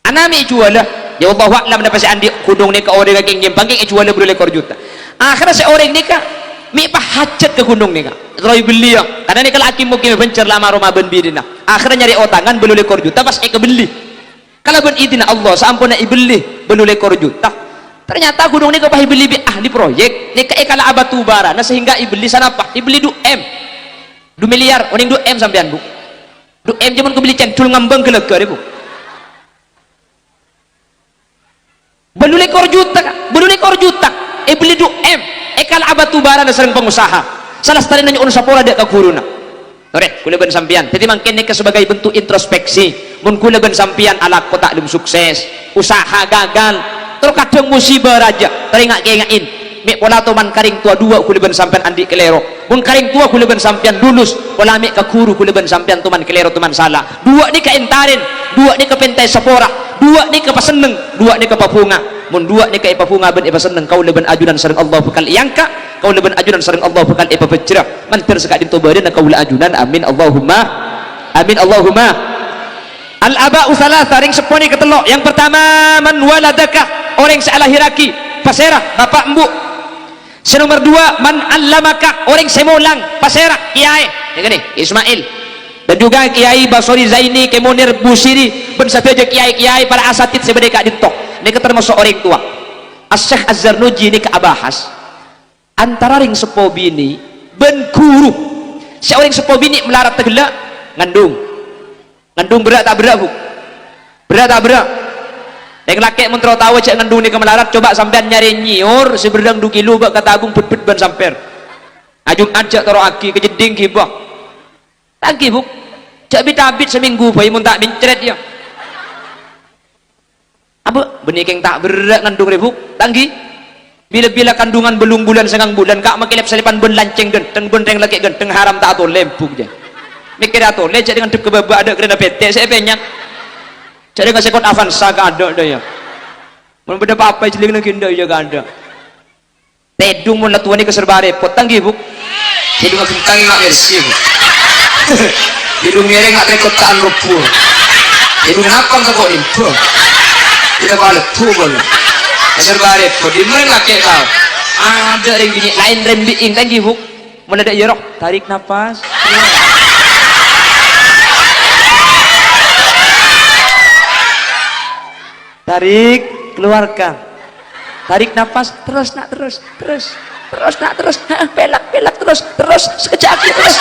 Ana mè' èjhuwâlâ? Yâ, wallahu a'lam, napa sè andi' ghunong nèka orèngnga kèng nyèmpang kèng èjhuwâlâ bâllu lèkor juta. Akhèrra sè orèng nèka mè' pahajhât ka ghunong nèka. Terro èbelli, yâ. Karna nèka la akèm-mokèm è Banjar la ma-roma bân binèna. Akhèrra nyarè otangan bâllu lèkor juta pas èkabelli. Kalabân idinna Allah, saamponna èbelli bâllu lèkor juta. Ternyata ghunong nèka pas èbelli bi' ahli proyek, nèka èkala'a batu barana sehingga èbelli sanapa? Èbelli du M. Du miliar, onèng du M sampèyan, Bu. Du M jâman kabelli cendhul ngambâng ghâlâghâ, Bu. Bâllu lèkor juta, Ka'. Bâllu lèkor juta. Èbelli du M. Èkala'a batu barana sareng pangusaha. Salastarèna nyo'on sapora dâ' ka ghuruna. Torè, ghulâ bân sampèyan. Dhâddhi mangkèn nèka sebagai bentuk introspeksi. Mon ghulâ bân sampèyan alako ta' lem sukses, usaha gagal, terkadang musibah rajâ, torè nga'-kènga'è. Mè' pola toman ka rèng towa duwâ' ghulâ bân sampèyan andi' kalèro. Mon ka rèng towa ghulâ bân sampèyan lulus, pola mè' ka ghuru ghulâ bân sampèyan toman kalèro, toman sala. Duwâ' nèka èntarèn, duwâ' nèka pèntaè sapora, duwâ' nèka pasenneng, duwâ' nèka pabhunga. Mon duwâ' nèka èpabhunga bân èpasenneng, kaulâ bân ajunan sareng Allah bhâkal èangka', kaulâ bân ajunan sareng Allah bhâkal èpabhâjjhrâ. Mandhâr saka'dinto bâdâna kaulâ ajunan. Amin, Allahumma amin, Allahumma. Al-aba'u tsalatsa, rèng seppo nèka tello'. Yang pertama, man waladaka, orèng sè alahèrraghi. Pasèra? Bapa' embu'. Sè nomer duwâ', man 'allamaka, orèng sè molang. Pasèra? Kèyaè. Nèka nè, Ismail. Dan juga Kèyaè Basori Zaini, Kè Munir Busiri, bân sadhâjâ kèyaè-kèyaè para asatidz sè bâdâ è ka'dinto. Nèka termasuk orèng towa. Asy-Syeikh Az-Zarnuji nèka abahas antara rèng seppo binè' bân ghuru. Sè orèng seppo binè' malarat ghellâ' ngandung. Ngandung berrâ' ta' berrâ', Bu? Berrâ' ta' berrâ'? Rèng lakè' mon terro tao jhâ' ngandung nèka malarat, coba sampèyan nyarè nyèyor sè berrâng du kilo bâ' katabung bhât-bhât bân sampèr. Ajum'at jhâ' toro'aghi, ka jeddhing ghibâ. Ta' ènggi, Bu? Jhâ' bit-abit samènggu bhâi mon ta' mencret, yâ. Abâ', bânnè kèng ta' berrâ' ngandung rè, Bu. Ta' ènggi? Bila-bila kandungan bâllung bulân, sangang bulân, Ka', makè lèp-salèpan bân lancèng ghântheng, bân rèng lakè' ghântheng, haram ta' atolè, Bu, jâ. Mèkkèrè atolè, jhâ' rèng ngadhep ka bâbâ, adâ' karèna pètè' sè èpènyat. Jhâ' rèng ngase kot Avanza, Ka', adâ' dâ' iyâ. Mon bâdâ pa-apa èjhellingnga ghi' dâ' iyâ, Ka', adâ'. Tèdung mon la towa nèka serba rèpot, ta' ènggi, Bu? Tèdung aghentang nga' mèrsi, Bu. Tèdung ngèrèng nga' trèkotta'an robbu. Tèdung napang ka ko' rimba. Kita bâlâ, Bu, bâlâ. Serba rèpot, dimma rèng lakè' tao? Adâ' rèng binè' laèn rembi'ing, ta' ènggi, Bu? Mon la dâ' iyâ roh, tarik napas. Tarik, keluarkan. Tarik napas, terus, Nak, terus, terus. Terus, Nak, terus. Heeh, pèlak, pèlak, terus, terus. Sakejjhâ' aghi', terus.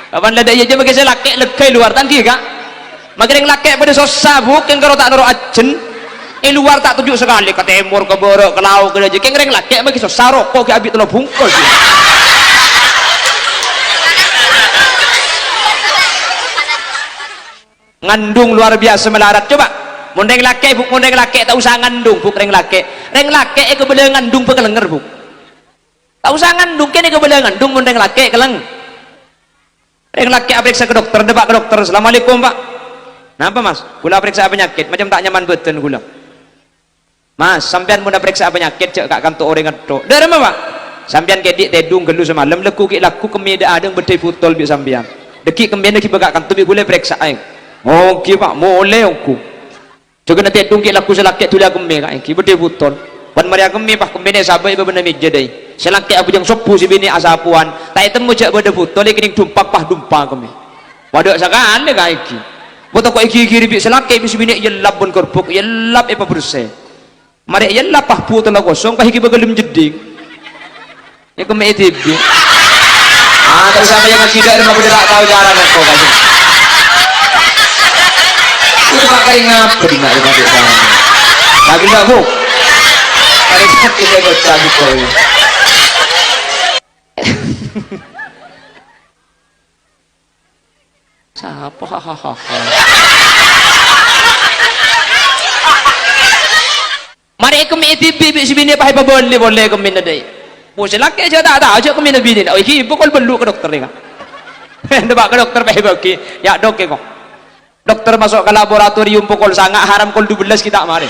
Kapan la dâ' iyâ jâ' makè sè lakè' lèghâ è lowar, ta' ènggi, Ka'? Makè rèng lakè' padâ sossa, Bu, kèng karo ta' noro' ajhân. È lowar ta' toju' sakalè, ka tèmor, ka bârâ', ka lao', ka dâjâ. Kèng rèng lakè' makè sossa, roko' ghi' abi' tello bungkus. Ngandung luar biasa malarat. Coba, mon rèng lakè', Bu, mon rèng lakè' ta' osa ngandung, Bu, rèng lakè'. Rèng lakè' èkabâlâ ngandung bhâkal lèngèr, Bu. Ta' osa ngandung, kèng èkabâlâ ngandung mon rèng lakè' kalèng. Rèng lakè' aparèksa ka dokter, dâpa' ka dokter, "Assalamualaikum, Pak." "Napa, Mas?" "Kaulâ parèksa'a panyakèt, macem ta' nyaman bâdân kaulâ." "Mas, sampèyan mon parèksa'a panyakèt jhâ' ka kanto orèng ètto'." "Dâ'remma, Pa'?" "Sampèyan kèdhi' tèdung ghâllu samalem, lagghu' ghi' lagghu' kemmè dâ'-adâ' bâdâ è butol bi' sampèyan. Dâgghi' kemmèna ghibâ ka kanto bi' kaulâ èparèksa'a." "Ongghi, Pa', molè ongghu." Jhâghâna tèdung ghi' lagghu' sè lakè' dhuli kemmè ka ènggi bâdâ è butol. Pan marè akemmè, Pa', kemmèna èsabâ' è bâbâna mèja dâi. Sè lakè' abhujâng sobbhu, sè binè' asapowan. Ta' ètemmo jhâ' bâdâ butol, èkennèng dumpak, Pa', dumpak kemmè. Padâ sakalè ka ènggi. Bâ' tako' èghighiri bi' sè lakè' bi' sè binè' èyellap bân gherbhuk, èyellap èpabersè. Marè èyellap, Pa', butolla kosong, Pa', èghi bâkal ghâlem jeddhing. Èkemmè'è dhibi'. Ah, ta' osa kaya ngajhi dâ' remma, bâdâ ta' tao carana kok, Pak. Itu pakai ngapa di nak dipakai carana? Lagi ndak, Bu? Ada sakit saya baca gitu. Sapa? Hahaha. Marè èkemmè'è dhibi' bi' sè binè', Pa', èpabâli polè kemmèna dâi. Pon sè lakè' jhâ' ta' tao jhâ' kemmèna binèna. Oh, èghi pokol bâllu' ka dokter, ya. Nèbâ' ka dokter, Pa', èbâghi. Ya, Dok, ya, kok. Dokter maso' ka laboratorium pokol sanga', haram kol dubellâs ghi' ta' marè.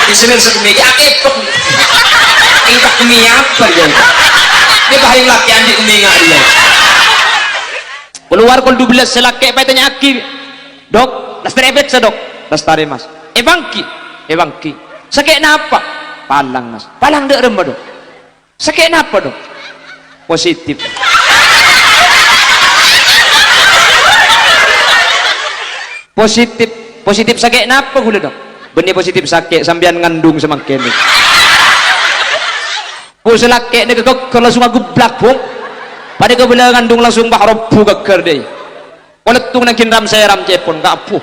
Isenen sedmi, ya, kepek. Ini tak kemmi apa, ya? Ini bahaya laki andi' kemmi nggak, ya? Kalowar kol dubellâs sè lakè', Pa', ètanya'aghi, "Dok, lastarè èparèksa, Dok?" "Lastarè, Mas." "Èpangghi?" "Èpangghi." "Sakè' napa?" "Palang, Mas." "Palang dâ' remma, Dok?" "Sakè' napa, Dok?" "Positif." "Positif? Positif sakè' napa kaulâ, Dok?" "Bânnè positif sakè', sampèyan ngandung samangkèn." Bu, sè lakè' nèka ghâgghâr langsung ageblak, Bu. Padâ kabâlâ ngandung langsung, Pa', robbu ghâgghâr dâi. Kolettung nangghing ram-sèram cèpon, Ka', Bu.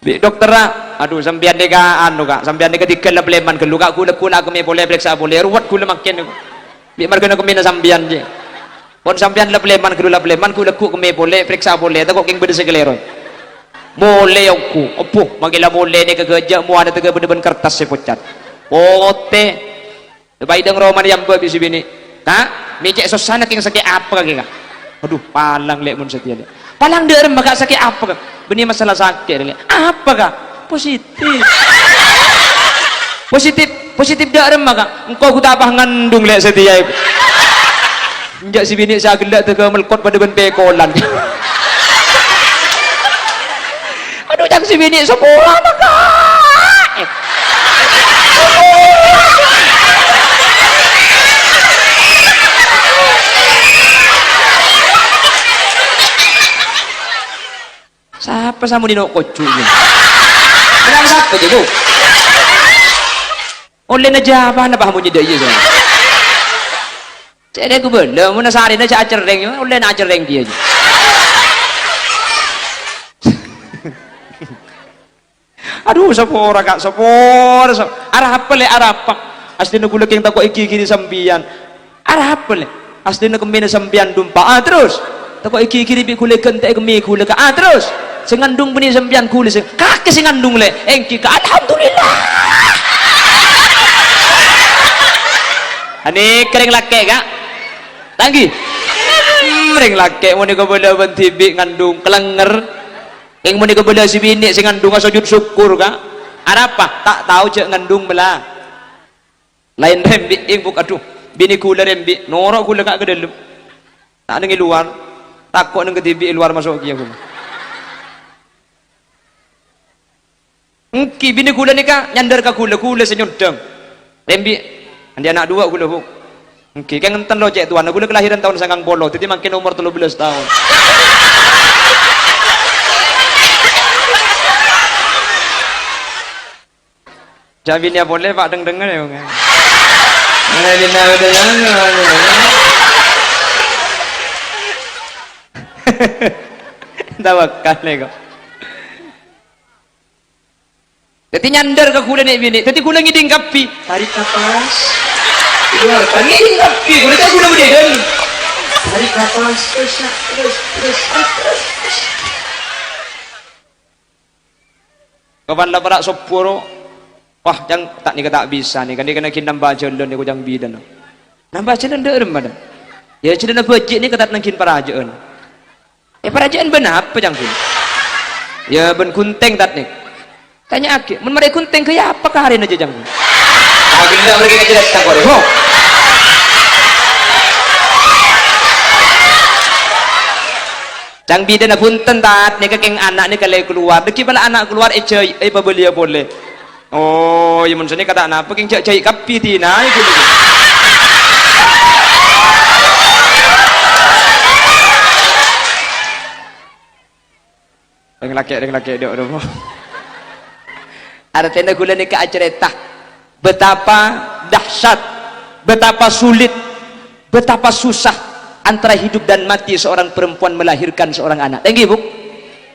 Bi' dokterra, "Adu, sampèyan nèka anu, Ka', sampèyan nèka dhigghâl lep-lèman ghâllu, Ka', ghulâ-ghulâ kemmè polè, parèksa polè, ruwet ghulâ mangkèn nèko. Bi' marghâna kemmèna sampèyan, jiyâ. Pon sampèyan lep-lèman ghâllu, lep-lèman, ghulâ-ghulâ kemmè polè, parèksa polè, tako' kèng bâdâ sè kalèro." Molè ongghu, "Obbhu, mangkèn la molè nèka ghâjâ mowana tèghâ bâdâ bân kertas sè pocat. Potè." Èpaèdhâng romana èambâ' bi' sè binè'. "Ka', mè' cè' sossana kèng sakè' apa kakè, Ka'?" "Adu, palang, Lè', mon satèya, Lè'." "Palang dâ' remma, Ka', sakè' apa, Ka'?" "Bânnè masalah sakè', Lè'." "Apa, Ka'?" "Positif." "Positif, positif dâ' remma, Ka'?" "Engko' ghu ta' pas ngandung, Lè', satèya." Enjâ' sè binè' sè aghellâ' tèghâ melkot padâ bân pèkolan. Adu, ca'na sè binè', "Saporana, Ka'." Sapa sè amonnè no' kocco' iyâ? Kenapa sapa, Bu? Ollèna jâwâbhâna, Pa', amonnè dâ' iyâ, sapa? Cè' rèng ghubâlâ, mon sarèna jhâ' acerrèng, ollèna acerrèng kèya. Adu, sapora, Ka', sapora, sa-, arapa, Lè', arapa? Astèna ghulâ kèng tako' èghighiri sampèyan. Arapa, Lè'? Astèna kemmèna sampèyan dumpa. Ah, terros? Tako' èghighiri bi' ghulâ èghântè'è kemmè ghulâ, Ka'. Ah, terros? Sè ngandung bânnè sampèyan ghulâ sè, kakè sè ngandung, Lè'. Èngghi, Ka', alhamdulillah. Anèka rèng lakè', Ka'. Tanggi. Hmm, rèng lakè' mon èkabâlâ bân dhibi' ngandung, kalènger. Kèng mon èkabâlâ sè binè' sè ngandhungnga sojud sokkor, Ka'. Arapa? Ta' tao jhâ' ngandhung mèla. Laèn rembi', èngghi, adu, binè ghulâ rembi', noro' ghulâ, Ka', ka dâlem. Ta' neng è lowar. Tako' neng kadhibi' è lowar maso' kèya ghulâ. Èngghi, binè ghulâ nèka nyandhâr ka ghulâ, ghulâ sè nyondhâng. Rembi', andi' ana' duwâ' ghulâ, Bu. Èngghi, kèng enten lo, cè' towana. Ghulâ kalahiran taon sangang polo, dhâddhi mangkèn omor tello bellâs taon. Jhâ' binèa polè, Pa', dheng-dhengngen, yâ, Bung. Ana' binèa polè, yâ. Tawakkal, yâ, kok. Dhâddhi nyandhâr ka ghulâ nè' binè'. Dhâddhi ghulâ ngèdhing kabbhi. Tarik napas. Keluarkan. Ngèdhing kabbhi. Ghulâ ta' ghulâ bâdâ è dâlem. Tarik napas. Terus, terus, terus, terus, terus. Kapan la para' sobbhu ro. Wah, cang, ta' nèka ta' bisa nèka. Nèka nangghing nambâ jhâlân nèko cang bilân. Nambâ jhâlân dâ'remma, dâ'? Yâ, jhâlânna bâji' nèka ta' nangghing parajâ'ân. Eh, paraja'an bân apa, Canggung? Ya, bân ghunting, Tat, nèka. Tanya'aghi, mon marè ghunting, ghâ' apa karèna, Canggung? Ah, ghellâ' marè kèng carèta, kok, rè, ho. Cang bidhâna bhunten, Tat, nèka kèng ana' nèka la kalowar. Dhâggi' pala ana' kalowar èjâ-, èpabâliyâ polè. Oh, ya mon sanèka ta' napa, kèng jhâ'-jhâi' kabbhi dina, ibu. Rèng lakè', rèng lakè', dok, dok. Artèna ghulâ nèka acarèta betapa dahsyat, betapa sulit, betapa susah antara hidup dan mati seorang perempuan melahirkan seorang anak. Èngghi, Bu?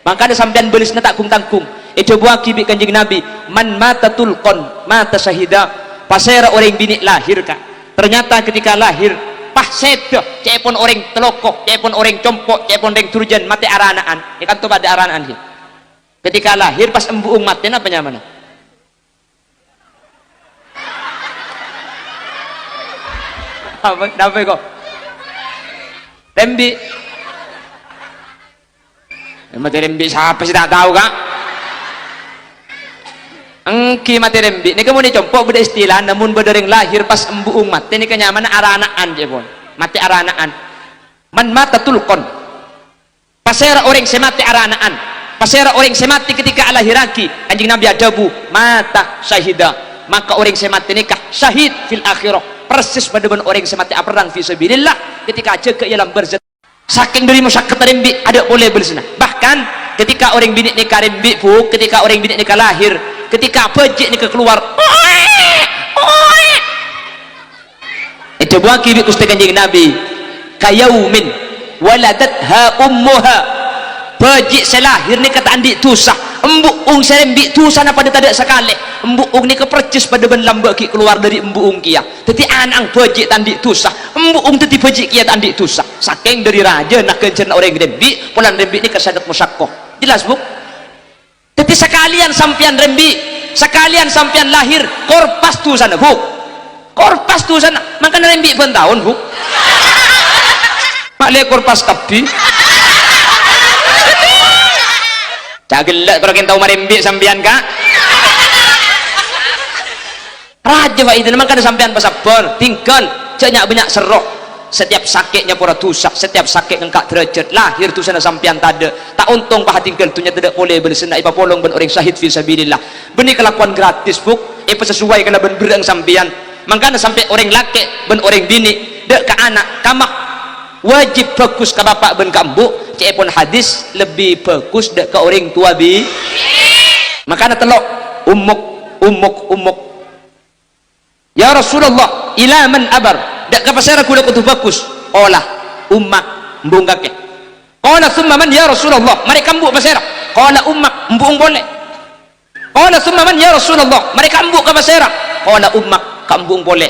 Mangkana sampèyan bâlessâna ta' gung-tanggung. Èdhâbuwâghi bi' Kanjeng Nabi, "Man mata tulqan, mata syahida." Pasèra orèng binè' lahir, Ka'. Ternyata ketika lahir, pas sèdhâ, ca'èpon orèng Teloko, ca'èpon orèng Compo', ca'èpon orèng Durjan, matè arana'an. Nèka kanto padâ arana'an, ghi. Ketika lahir, pas embu'ung matè, napa nyamana? Apa? Napa, kok? Rembi'. Matè rembi' sapa sè ta' tao, Ka'? Èngghi matè rembi'. Nèka mon è Compo' bâdâ istilana, mon bâdâ orèng lahir pas embu'ung matè, nèka nyamana arana'an, ca'èpon. Matè arana'an. Man mata tulqan. Pasèra orèng sè matè arana'an? Pasèra orèng sè matè ketika alahèrraghi? Kanjeng Nabi adhâbu, "Mata syahida." Maka orèng sè matè nèka syahid fil akhirah. Persis padâ bân orèng sè matè aperrang fi sabilillah ketika ajâgâ è alam barzakh. Sakèng dhâri masyakkatna rembi', adâ' polè bâlessâna. Bahkan, ketika orèng binè' nèka rembi', Bu, ketika orèng binè' nèka lahir, ketika bhâji' nèka kalowar, èdhâbuwâghi bi' Ghustè Kanjeng Nabi, "Kayaumin waladatha ummuha." Bhâji' sè lahir nèka ta' andi' dhusa, embu'ung sè rembi' dhusana padâ tadâ' sakalè. Embu'ung nèka persis padâ bân lambâ' ghi' kalowar dhâri embu'ung kèya. Dhâddhi ana'na bhâji' ta' andi' dhusa, embu'ung dhâddhi bhâji' kèya ta' andi' dhusa. Sakèng dhâri rajâna ghânjhârânna orèng rembi', polana rembi' nèka sanget masyakkah. Jelas, Bu? Dhâddhi sakalèyan sampèyan rembi', sakalèyan sampèyan lahir, korpas dhusana, Bu. Korpas dhusana, mangkana rembi' bân taon, Bu. Ma' lè korpas kabbhi. Ca' ghellâ' karo kèng tao marembi' sampèyan, Ka'. Rajâ faèdana, mangkana sampèyan pasabbhâr, tinggal, jhâ' nya'-bânnya' serro. Setiap sakè' nyapora dhusa, setiap sakè' ngèngka' dârâjhât, lahir dhusana sampèyan tadâ'. Ta' ontong pas atinggal dhunnya tadâ' polè bâlessâna, èpapolong bân orèng syahid fi sabilillah. Bânnè kalakowan gratis, Bu, èpasasowai kalabân berrâ'na sampèyan. Mangkana sampè' orèng lakè' bân orèng binè', dâ' ka ana', ka ma', wajib bhâghus ka bapa' bân ka embu', ca'èpon hadis, lebbi bhâghus dâ' ka orèng towa bi-, mangkana tello', ummuk, ummuk, ummuk. "Ya Rasulullah, ila man abar?" Dâ' ka pasèra ghulâ kodhu bhâghus? Qala, "Ummak," embu'eng kakè. Qala, "Tsumma man ya Rasulullah?" Marè ka embu' pasèra? Qala, "Ummak," embu'eng polè. Qala, "Tsumma man ya Rasulullah?" Marè ka embu' ka pasèra? Qala, "Ummak," ka embu'eng polè.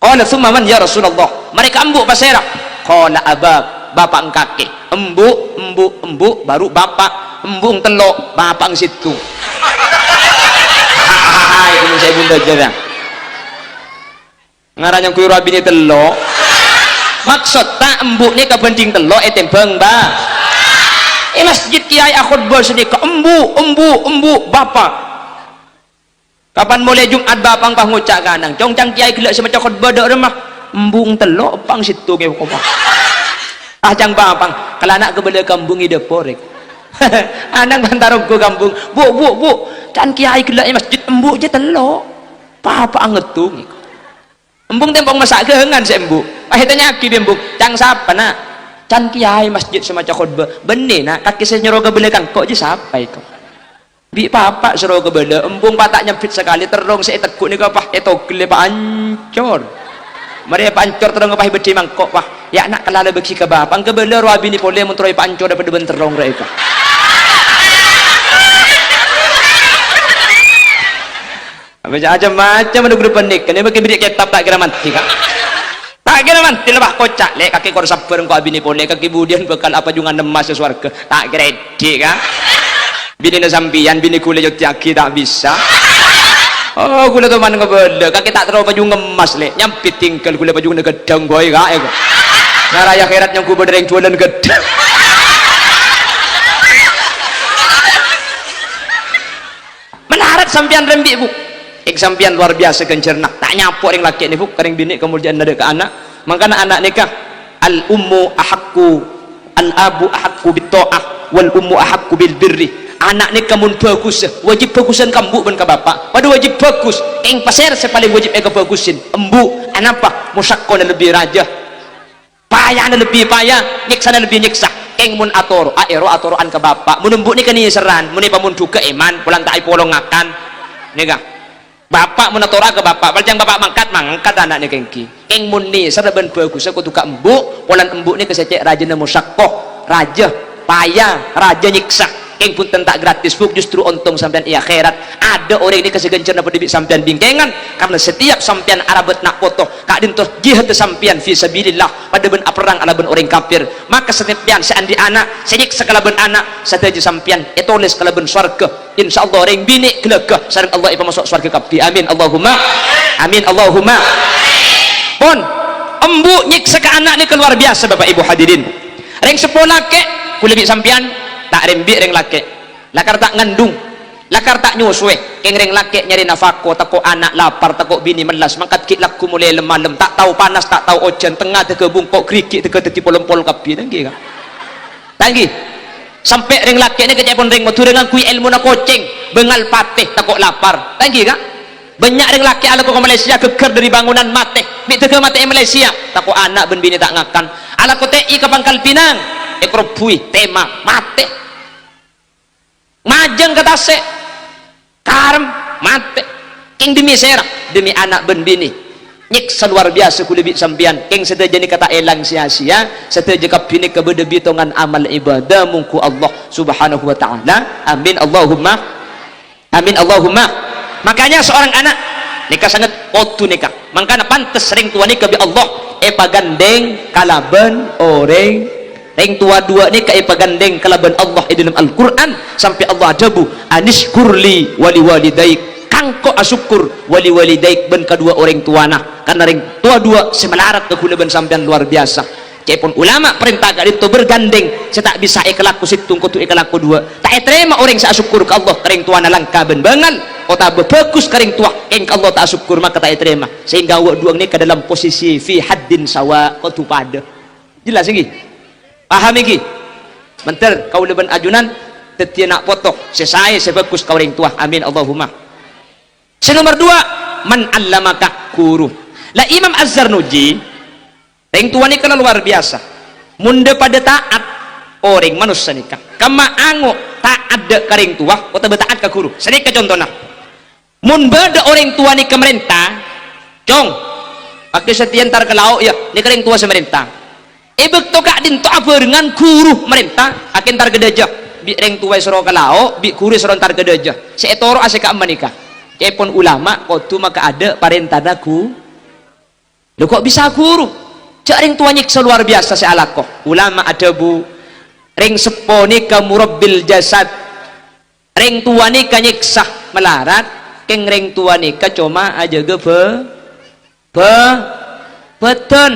Qala, "Tsumma man ya Rasulullah?" Marè ka embu' pasèra? Qala, "Abak," bapa'eng kakè. Embu', embu', embu', baru bapa'. Embu'eng tello', bapa'eng sèttong. Hai, kamu saya bunda aja, ya. Ngarana nyangkui rowa binè tello'. Maksodda embu' nèka bhânding tello' ètèmbhâng, Ba. È masjid kèyaè akhotbah sanèka, embu', embu', embu', bapa'. Kapan molè Jum'at bapa'eng pas ngoca' ka ana'na, "Cong, ca'na kèyaè ghellâ' sè maca khotbah dâ' remma." "Embu'eng tello', Pang, sèttong è koma." "Ah, ca'na bapa'eng, kala ana' kabâlâ ka embu'eng è dâpor, è." Ana'na bânta ongghu ka embu'eng, "Bu', Bu', Bu', ca'na kèyaè ghellâ' è masjid embu' jâ tello'. Bapa'eng sèttong." Embu'eng tèmbhâng masa' ghângan sè embu'. Pas ètanya'aghi bi' embu'eng, "Ca'na sapa, Na'?" "Ca'na kèyaè masjid sè maca khotbah." "Bânnè, Na', kakè sè nyoro kabâlâ ka engko' jâ sapa, èko?" "Bi' bapa' soro kabâlâ." Embu'eng pas ta' nyambit sakalè, terrong sè ètegghu' nèka pas ètogellè pas ancor. Marè pas ancor terrong pas èbâddhi mangko' pas, "Ya, Na', kala la bâghi ka bapa'eng, kabâlâ rowa binè polè mon terro pas ancor padâ bân terrong rè, èko." Apa jâ' macem-macem anu grup panèka, nè bâghi bâdâ kètab ta' kèra mandhi, Ka'. Ta' kèra mandhi la, Pak, koca', "Lè', kakè kor sabbhâr, engko' abinè polè, kakè budiyân bhâkal apajungan emmas è sowarghâ." Ta' kèra èdhi', Ka'. Binèna sampèyan, binè ghulâ èyotèyaghi ta' bisa. Oh, ghulâ toman ngabâlâ, kakè ta' terro pajung emmas, Lè'. Nyambit tinggal ghulâ pajunganna ghâddhâng bhâi, Ka', èko. Ngarè akhèrat nyongghu bâdâ rèng juwâlân ghâddhâng. Sampèyan rembi', Bu. Èng sampèyan lowar biyasa ghânjhârânna. Ta' nyapo' rèng lakè' nè, Bu, ka rèng binè' kamolja'anna dâ' ka ana'. Mangkana ana' nèka, al-ummu ahaqqu, al-abu ahaqqu bit-tha'ah, wal ummu ahaqqu bil birri. Ana' nèka mon bhâghus, wâjib bhâghusân ka embu' bân ka bapa'. Padâ wâjib bhâghus. Èng pasèra sè palèng wâjib èkabhâghusân? Embu'. Anapa? Mosakkona lebbi rajâ. Payana lebbi paya, nyèksana lebbi nyèksa. Kèng mon atoro'a, èro atoro'an ka bapa'. Mon embu' nèka nèserran, mon èpamondhughâ èman, polana ta' èpolong ngakan. Nèka. Bapa' mon atoro'a ka bapa', paljhâng bapa' mangkat, mangkat ana' nèka ènggi. Kèng mon nèserra bân bhâghussa kodhu ka embu', polana embu' nèka sè cè' rajâna mosakko, rajâ, paya, rajâ nyèksa. Kèng bhunten ta' gratis, Bu, justru ontong sampèyan è akhèrat. Adâ' orèng nèka sè ghânjhârânna padâ bi' sampèyan bingkèngan, karna setiap sampèyan arabât na' poto, ka'dinto jihad sampèyan fi sabilillah, padâ bân aperrang kalabân orèng kafir. Maka sampèyan sè andi' ana', sè nyèksa kalabân ana', sadhâjâ sampèyan ètolès kalabân sowarghâ. Insyaallah orèng binè' ghâlâghâ sareng Allah èpamaso' sowarghâ kabbhi. Amin, Allahumma. Amin, Allahumma. Pon, embu' nyèksa ka ana' nèka lowar biyasa, Bapa' Ibu hadirin. Rèng seppo lakè', kaulâ bi' sampèyan, ta' rembi' rèng lakè'. Lakar ta' ngandung, lakar ta' nyosowè, kèng rèng lakè' nyarè nafako, tako' ana' lapar, tako' binè mellas, mangkat ghi' lagghu molè lem-malem, ta' tao panas, ta' tao ojhân, tengnga dâgghâ bungko', ghârighi' dâgghâ dhâddhi pol-empol kabbhi, ta' ènggi, Ka'? Ta' ènggi? Sampè' rèng lakè' nèka ca'èpon rèng Madhurâ ngangghuy èlmona kocèng, bângal patè, tako' lapar, ta' ènggi, Ka'? Bânnya' rèng lakè' alako ka Malaysia, ghâgghâr dâri bangunan matè, mè' dâgghâ matè è Malaysia, tako' ana' bân binè ta' ngakan, alako te'i ka Pangkal Pinang, èkarobbhuwi, tèma, matè. Majâng ka tasè', karem, matè. Kèng dhemmi sèra? Dhemmi ana' bân binè. Nyèksa lowar biyasa kaulâ bi' sampèyan. Kèng sadhâjâ nèka ta' èlang sia-sia. Sadhâjâ kabbhi nèka bâdâ bitongan amal ibadah mongghu Allah Subhanahu wa Ta'ala. Amin, Allahumma. Amin, Allahumma. Makanya seorang anak nèka sanget kodhu nèka. Mangkana pantes rèng towa nèka bi' Allah èpagandhèng kalabân orèng Rèng towa duwâ' nèka èpagandhèng kalabân Allah è dâlem Al-Qur'an, sampè' Allah adhâbu, "Anishkur li wa liwalidaik." Kangko' asokkor wa liwalidaik bân kaduwâ orèng towana, karna rèng towa duwâ' sè malarat ka kaulâ bân sampèyan lowar biyasa. Ca'èpon ulama, parènta ka'dinto bergandeng, sè ta' bisa èkalako sèttong kodhu èkalako duwâ'. Ta' ètarèma orèng sè asokkor ka Allah ka rèng towana langka bân bângal, otabâ bhâghus ka rèng towa, kèng ka Allah ta' asokkor, maka ta' ètarèma. Sehingga wâ' duwâ' nèka dalam posisi fi haddin sawa, kodhu padâ. Jelas ènggi? Paham ènggi? Mandhâr kaulâ bân ajunan dhâddhiyâ na' poto sè saè, sè bhâghus ka orèng towa. Amin, Allahumma. Sè nomer duwâ', man allamaka, ghuru. La, Imam Az-Zarnuji, rèng towa nèka la lowar biyasa. Mon dhâ-padhâ ta'at orèng manossa nèka. Kamma ango' ta'at dhâ' ka rèng towa otabâ ta'at ka ghuru. Sanèka contona. Mon bâdâ orèng towa nèka marènta, "Cong, pagghâ satèya entar ka lao', yâ, nèka rèng towa sè marènta." È bâkto ka'dinto abhârengan ghuru marènta, "Akè entar ka dâjâ." Bi' rèng towa èsoro ka lao', bi' ghuru èsoro entar ka dâjâ. Sè ètoro'a sè ka'imma nèka. Ca'èpon ulama kodhu makaadâ' parèntana ghu-, Lho, kok bisa ghuru? Jhâ' rèng towa nyèksa lowar biyasa sè alako. Ulama adhâbu, "Rèng seppo nèka murabbil jasad." Rèng towa nèka nyèksa malarat, kèng rèng towa nèka coma ajâgâ bâ-, bâ-, bâdân.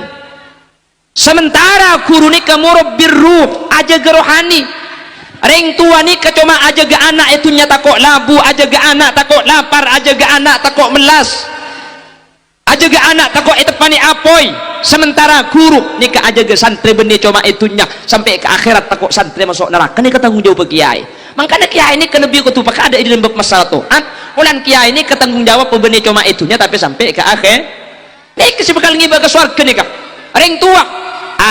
Sementara ghuru nèka murabbir ruh, ajâgâ rohani. Rèng towa nèka coma ajâgâ ana' è dhunnya tako' labu, ajâgâ ana' tako' lapar, ajâgâ ana' tako' mellas. Ajâgâ ana' tako' èteppanè apoy, sementara ghuru nèka ajâgâ santrè bânnè coma è dhunnya, sampè' ka akhèrat tako' santrè maso' naraka, nèka tanggung jawabhâ kèyaè. Mangkana kèyaè nèka lebbi kodhu pakaadâ' è dâlem bab masalah ta'at, polana kèyaè nèka tanggung jawab bânnè coma è dhunnya, tapè sampè' ka akhè-, nèka sè bhâkal ngibâ ka sowarghâ nèka. Rèng towa,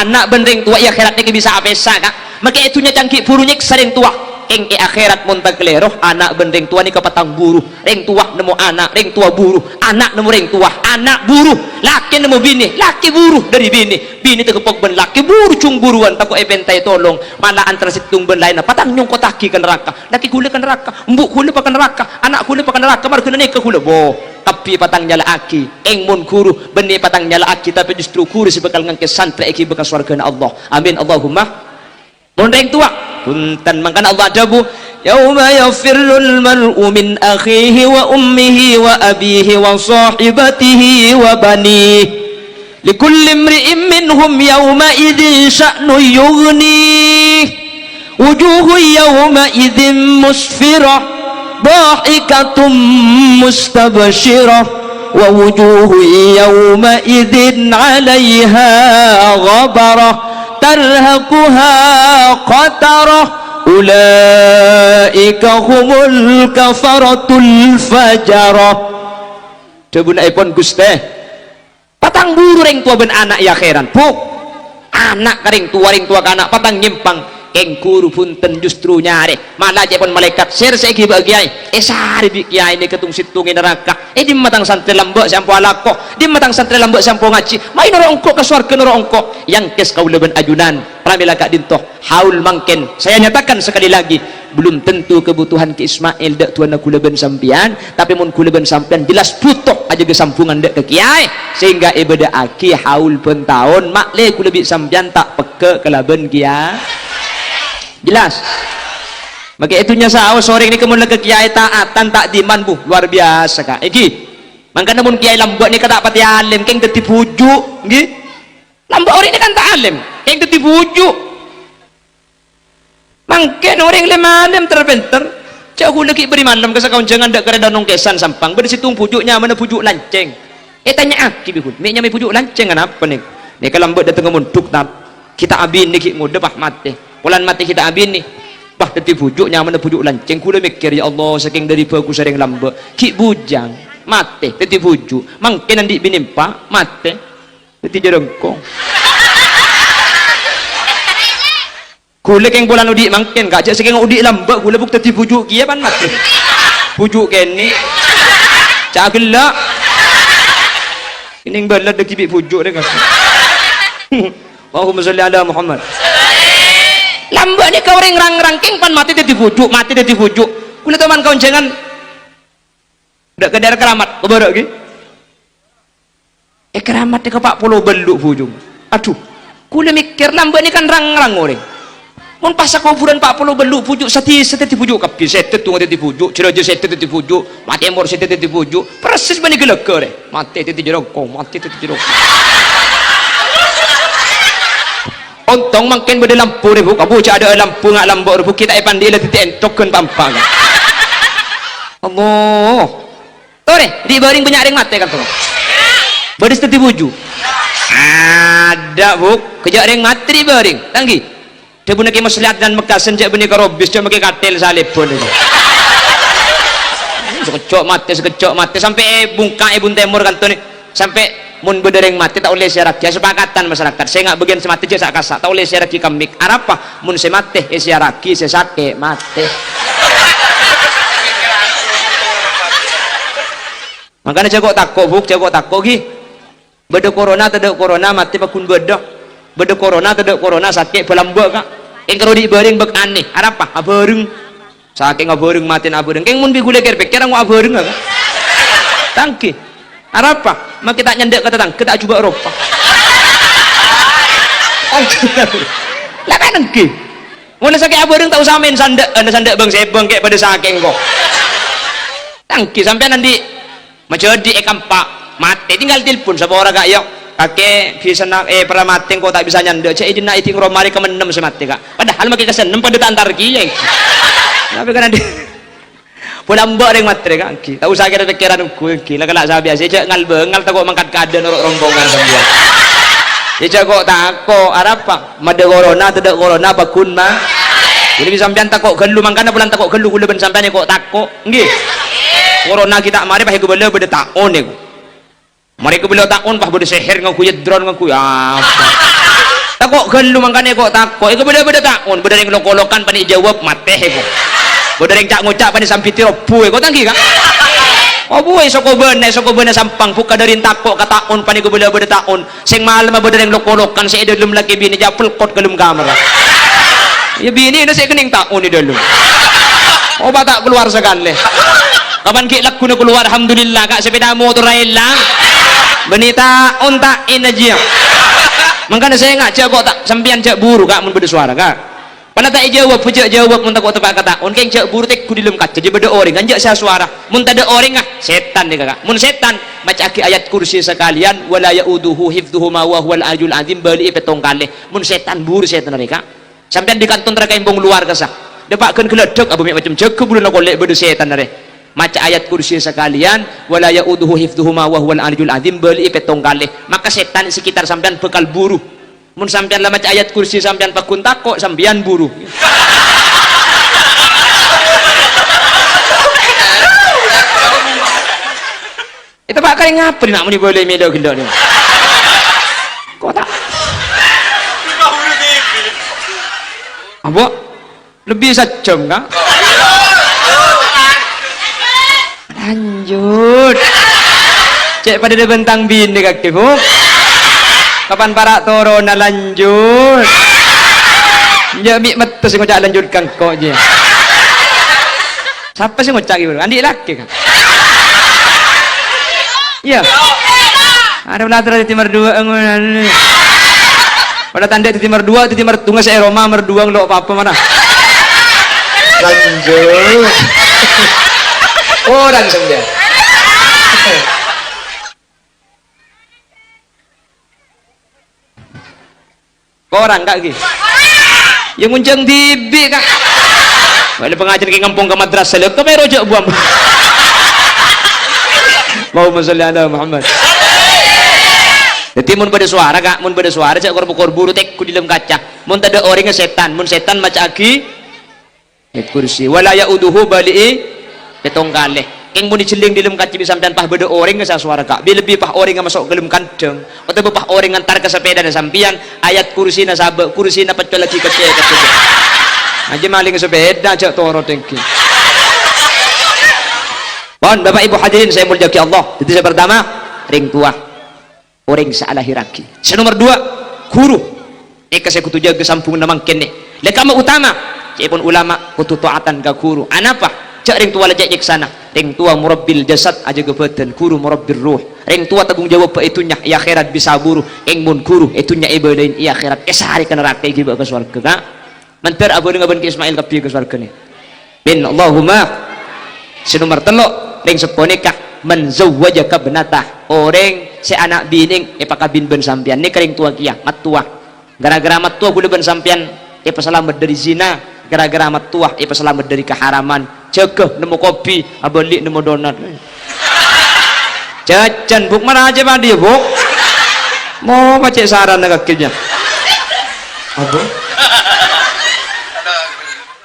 ana' bân rèng towa è akhèrat nèka bisa apèsa, Ka'. Makè è dhunnya cangghi buru nyèksa rèng towa. Kèng è akhèrat mon ta' kalèro, ana' bân rèng towa nèka patang buru. Rèng towa nemmo ana', rèng towa buru. Ana' nemmo rèng towa, ana' buru. Lakè nemmo binè, lakè buru dâri binè. Binè tageppok bân lakè buru, jhung-buruwân tako' èpèntaè tolong. Mala antara sèttong bân laènna patang nyongkottaghi ka naraka. Lakè ghulâ ka naraka, embu' ghulâ pa ka naraka, ana' ghulâ pa ka naraka, marghâna nèka ghulâ. Bo, kabbhi patang nyala'aghi. Kèng mon ghuru, bânnè patang nyala'aghi, tapè justru ghuru sè bhâkal ngangkè santrè èghibâ ka sowarghâna Allah. Amin, Allahumma. Mon rèng towa, bhunten, mangkana Allah adhâbu, "Yauma yafirrul mar'u min akhihi wa ummihi wa abihi wa sahibatihi wa banih. Likulli imri'in minhum yauma idzin sya'nun yughnih. Wujuhun yauma idzin musfirah." ضاحكة مستبشرة ووجوه يومئذ عليها غبرة ترهقها قترة أولئك هم الكفرة الفجرة. Dhâbuna èpon Ghustè, patang buru rèng towa bân ana' è akhèran, Bu. Ana' ka rèng towa, rèng towa ka ana', patang nyèmpang. Kèng ghuru bhunten justru nyarè. Mala ca'èpon malaèkat, "Sèr sè èghibâ'â kèyaè?" "Èsarè bi' kèyaè nèka tong-sèttongnga naraka." "È dimma tang santrè lambâ' sè ampo alako? Dimma tang santrè lambâ' sè ampo ngajhi? Mayu noro' engko' ka sowarga, noro' engko'." Yangkes kaulâ bân ajunan, pramèla ka'dinto. Haul mangkèn, saya nyatakan sekali lagi, belum tentu kebutuhan Ki Ismail dâ' du'âna ghulâ bân sampèyan, tapè mon ghulâ bân sampèyan jelas buto ajâgâ sambungan dâ' ka kèyaè, sehingga èbâdâ'aghi haul bân taon, ma'lè ghulâ bi' sampèyan ta' pegghâ' kalabân kèyaè. Jelas? Makè è dhunnya saos orèng nèka mon la ka kèyaè ta'atan ta' diman, Bu, luar biasa, Ka'. Èngghi. Mangkana mon kèyaè lambâ' nèka ta' patè alim, kèng dhâddhi bhuju', èngghi. Lambâ' orèng nèka kan ta' alim, kèng dhâddhi bhuju'. Mangkèn orèng lem-alem ter-pènter, jhâ' ghulâ ghi' bâri' malem ka sakaonjhângan dâ' karè Danong Kèsan Sampang, bâdâ sèttong bhuju' nyamana bhuju' Lancèng. Ètanya'aghi bi' ghulâ, "Mè' nyamaè bhuju' Lancèng anapa, Nèng?" "Nèka lambâ' dâtengnga mondhuk, Tang. Ghi' ta' abinè ghi' ngodâ, Pak, matè. Polana matè ghi' ta' abinè." Wah, dhâddhi bhuju' nyamana bhuju' Lancèng. Ghulâ mèkkèr, "Ya Allah, sakèng dâri bhâghussa orèng lambâ', ghi' bujang, matè, dhâddhi bhuju'. Mangkèn andi' binè empa', matè, dhâddhi jhârângkong." Ghulâ kèng polana odi' mangkèn, Ka', jhâ' sakèng odi' lambâ' ghulâ, Bu', dhâddhi bhuju' kèya pan matè. Bhuju' kènè'. Ca' ghellâ'. Kènè' bâlâ dhâggi' bi' bhuju' rè, Ka'. Allahumma sholli ala Muhammad. Lambâ' nèka orèng rang-rang kèng pan matè dhâddhi bhuju', matè dhâddhi bhuju'. Ghulâ toman kaonjhângan. Dâ' ka daerah Keramat, kobârâ' ghi. È Keramat nèka pa' polo bâllu' bhuju'. Adhu, ghulâ mèkkèr lambâ' nèka kan rang-rang orèng. Mon pas sakobhurân pa' polo bâllu' bhuju', sadhisa dhâddhi bhuju' kabbhi, sèdhâ tèdungnga dhâddhi bhuju', jhârâjâ sèdhâ dhâddhi bhuju', matè èmor sèdhâ dhâddhi bhuju', persis bânnè ghâlâghâ rè. Matè dhâddhi jhârângkong, matè dhâddhi jhârângkong. Ontong mangkèn bâdâ lampu rè, Bu'. Abu, jhâ' adâ'â lampu nga' lambâ' rè, Bu'. Ghi' ta' èpandi'i la dhâddhi èntok ghân pa'-empa', Ka'. Allah. Torè, ri'-bâring bânnya' rèng matè, kan, Bro? Bâdâ sè dhâddhi bhuju'? Adâ', Bu'. Kèjhâ' rèng matè ri'-bâring. Ta' ènggi? Dhâbuna Kè Musli Adnan Mekkasân, jhâ' bânnè karobis, jhâ' makè katèl salèbun. Sakejjhâ' matè, sakejjhâ' matè, sampè' è bungka' è bun tèmor kanto nè. Sampè' mon bâdâ rèng matè ta' ollè èsèyarraghi, sepakatan masyarakat. Sènga' bâgiyân sè matè jhâ' sa' kassa', ta' ollè èsèyarraghi kemmik. Arapa? Mon sè matè èsèyarraghi sè sakè' matè. Mangkana jhâ' ko'-tako', Bu', jhâ' ko'-tako', ghi. Bâdâ korona tadâ' korona, matè paggun bâdâ. Bâdâ korona tadâ' korona, sakè' bâ lambâ', Ka'. Èngkaro ri'-bâring bâk anè. Arapa? Abhâreng. Sakèng abhâreng, matèna abhâreng. Kèng mon bi' ghulâ kèr-pèkkèr, ango' abhâreng, Ka'. Ta' ènggi. Arapa? Makè ta' nyandhâ' ka tatangghâ, ta' ajhubâ' ropa. La kan ènggi. Mon la sakè' abhâreng ta' osa maèn sandhâ'ân, sandhâ' bâng-sèbâng kè' padâ sakèng ko'. Ta' ènggi sampèyan andi' majhâdhi' è kampa', matè, tinggal telpon sapora, Ka', yo. Kakè, bisa na-, eh, para matè ko' ta' bisa nyandhâ', jhâ' èdinna' èding ro marè kamennem sè matè, Ka'. Padahal makè kasennem padâ ta' entar kèya. Tapè kan andi'. Polana mbâ' rèng matè, Ka', ènggi. Ta' osa kèr-pèkkèran ongghu, ènggi. La kala' sabiyasa, jhâ' ngal-bângal tako' mangkat ka adâ' noro' rombongan sampèyan. Yâ, jhâ' ko'-tako', arapa? Madâ korona, tadâ' korona, paggun ma-, Ghulâ bi' sampèyan tako' ghâllu, mangkana polana tako' ghâllu, ghulâ bân sampèyan èko'-tako'. Ènggi. Korona ghi' ta' marè, pas èkabâlâ bâdâ ta'on, èko. Marè èkabâlâ ta'on, pas bâdâ sèhèr ngangghuy, dron ngangghuy, apa. Tako' ghâllu, mangkana èko'-tako'. Èkabâlâ bâdâ ta'on, bâdâ rèng lok-olokan, panè jâwâb, matè, èko. Bâdâ rèng ca'-ngoca', panè sambidi, robbhu, èko, ta' ènggi, Ka'. Apa, èso kobâna, èso kobâna sampang, buka dâri tako' ka ta'on, panè èkabâlâ bâdâ ta'on. Sèng malemma bâdâ rèng lok-olokan sè è dâlem lakè binè jâ' pelkot ka dâlem kamar. Yâ, binèna sè kennèng ta'on è dâlem. Oba ta' kalowar sakalè. Kapan ghi' lagghuna kalowar, alhamdulillah, Ka', sapèda motorra èlang. Bânnè ta'on ta' ènna jiyâ. Mangkana sènga' jhâ' ko' ta', sampèyan jhâ' buru, Ka', mon bâdâ sowara, Ka'. Polana ta' èjâwâb, jhâ' jâwâb mon tako' teppa' ka ta'on, kèng jhâ' buru tèngghu dâlem kaca, jâ' bâdâ orèng, jhâ' sè asowara. Mon tadâ' orèng, ah, sètan nèka, Ka'. Mon sètan, maca'aghi ayat kursi sakalèyan, "Wa la ya'uduhu hifdhuhuma wa huwal aliyyul azim," bâli'i pèttong kalè. Mon sètan, buru sètan arè, Ka'. Sampèyan dhi kanto nèka embong lowar kassa'. Dâpa' ghân ghâlâdhâk, apa mè' macem jâgâ bulâna kolè' bâdâ sètan arè. Maca ayat kursi sakalèyan, "Wa la ya'uduhu hifdhuhuma wa huwal aliyyul azim," bâli'i pèttong kalè. Maka sètan è sekitar sampèyan bhâkal buru. Mon sampèyan la maca ayat kursi, sampèyan pagghun tako', sampèyan buru. Ètapa' kalè ngapa, na', mon èbâlâi mèlo ghellâ' nè? Kok ta'? Apa? Lebbi sajjhâm, Ka'? Lanjut. Cè' padâ bântang binè kakè, Bu. Kapan para' toronna lanjut? Enjâ' mè' metto sè ngoca' lanjut ka engko' jiyâ. Sapa sè ngoca' ghi', Bro? Andi' lakè, Ka'? Iyâ. Arè bâlâtera dhâddhi mardua ngonan. Padâ tandhâ dhâddhi mardua, dhâddhi mardua sè è roma mardua lo' apa-apa mana. Lanjut. Orang saja. Korang, Ka', ghi? Yâ, ngonjhâng dhibi', Ka'. Wali pangajhiyân ghi' ngampong ka madrasah, lho, kemero jhâ' buwâm. Allahumma sholli ala Muhammad. Dhâddhi, mon bâdâ sowara, Ka', mon bâdâ sowara, jhâ' kor-mokor buru tèngghu è dâlem kaca. Mon tadâ' orèngnga sètan, mon sètan maca'aghi Ayat Kursi. "Wa la ya'uduhu," bâli'i pèttong kalè. Kèng mon èjhelling dâlem kaca bi' sampèyan, pas bâdâ orèng sè asowara, Ka'. Bi-, lebbi pas orèngnga maso' ka dâlem kandhâng, otabâ pas orèng ngantar ka sapèdana sampèyan, Ayat Kursina sabâ', kursina pèccollaghi kècè'-kècè'. Ajjhâ' malèng sapèda, jhâ' toro' tèngghi. Pon, Bapak Ibu hadirin sè èmoljâ'aghi Allah. Dhâddhi sè partama, rèng towa. Orèng sè alahèrraghi. Sè nomer duwâ', ghuru. Èka sè kodhu jâgâ sambhunganna mangkèn nè. Lè kamma utama, ca'èpon ulama kodhu ta'atan ka ghuru. Anapa? Jhâ' rèng towa la cè' nyèksana. Rèng towa murabbil jasad, ajâgâ bhâdhân, ghuru murabbir ruh. Rèng towa tanggung jawab è dhunnya, è akhèrat bisa buru. Kèng mon ghuru è dhunnya èbâlâi, è akhèrat èsarè ka naraka, èghibâ ka sowarghâ, Ka'. Mandhâr abhârengnga bân Kè Ismail kabbhi ka sowarghâna. Amin. Allahumma. Sè nomer tello', rèng seppo nèka man zawwajaka ibnatah. Orèng sè ana' binèng èpakabin bân sampèyan. Nèka rèng towa kèya, mattowa. Ghârâ-ghârâ mattowa ghulâ bân sampèyan èpasalamet dâri zina. Ghârâ-ghârâ mattowa èpasalamet dâri kaharaman. Jâgâ nemmo kopi, abâli nemmo donat. Jhâjhân, Bu', mara jhâ' padâ, yâ, Bu'. Mo pacè' sarana kakè, yâ. Apa?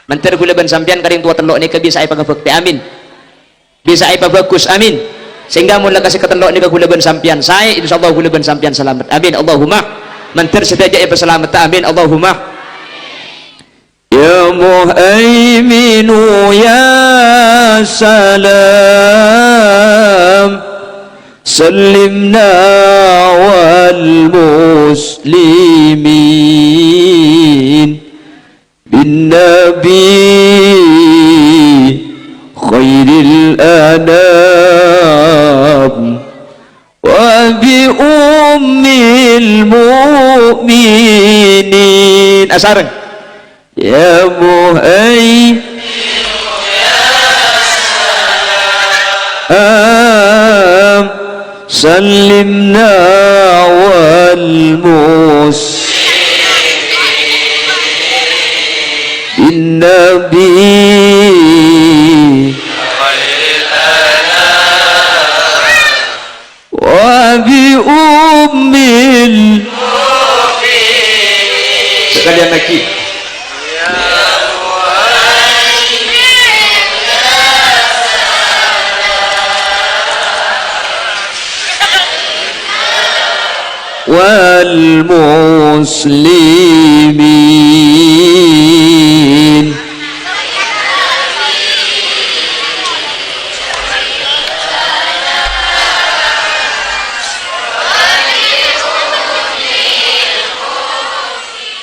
Mandhâr ghulâ bân sampèyan ka rèng towa tello' nèka bisa èpangabhâktè. Amin. Bisa èpabhâghus. Amin. Sehingga mon la ka sè katello' nèka ghulâ bân sampèyan saè, insyaallah ghulâ bân sampèyan salamet. Amin. Allahumma. Mandhâr sadhâjâ èpasalamet. Amin. Allahumma. Ya Muhaiminu ya Salam, sallimna wal muslimin bin Nabi khairil anam wa bi ummil mu'minin. Asareng. Ya Muhai-, am, sallimna wal mus-, bin Nabi. Wa bi ummil. Sekalian lagi. Wal muslimin.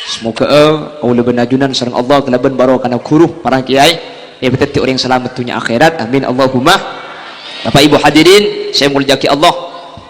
Semoga, eh, kaulâ bân ajunan sareng Allah kalabân barokahna ghuru, para kèyaè, èpadhâddhi orèng salamet dhunnya akhèrat. Amin, Allahumma. Bapak Ibu hadirin sè èmoljâ'aghi Allah,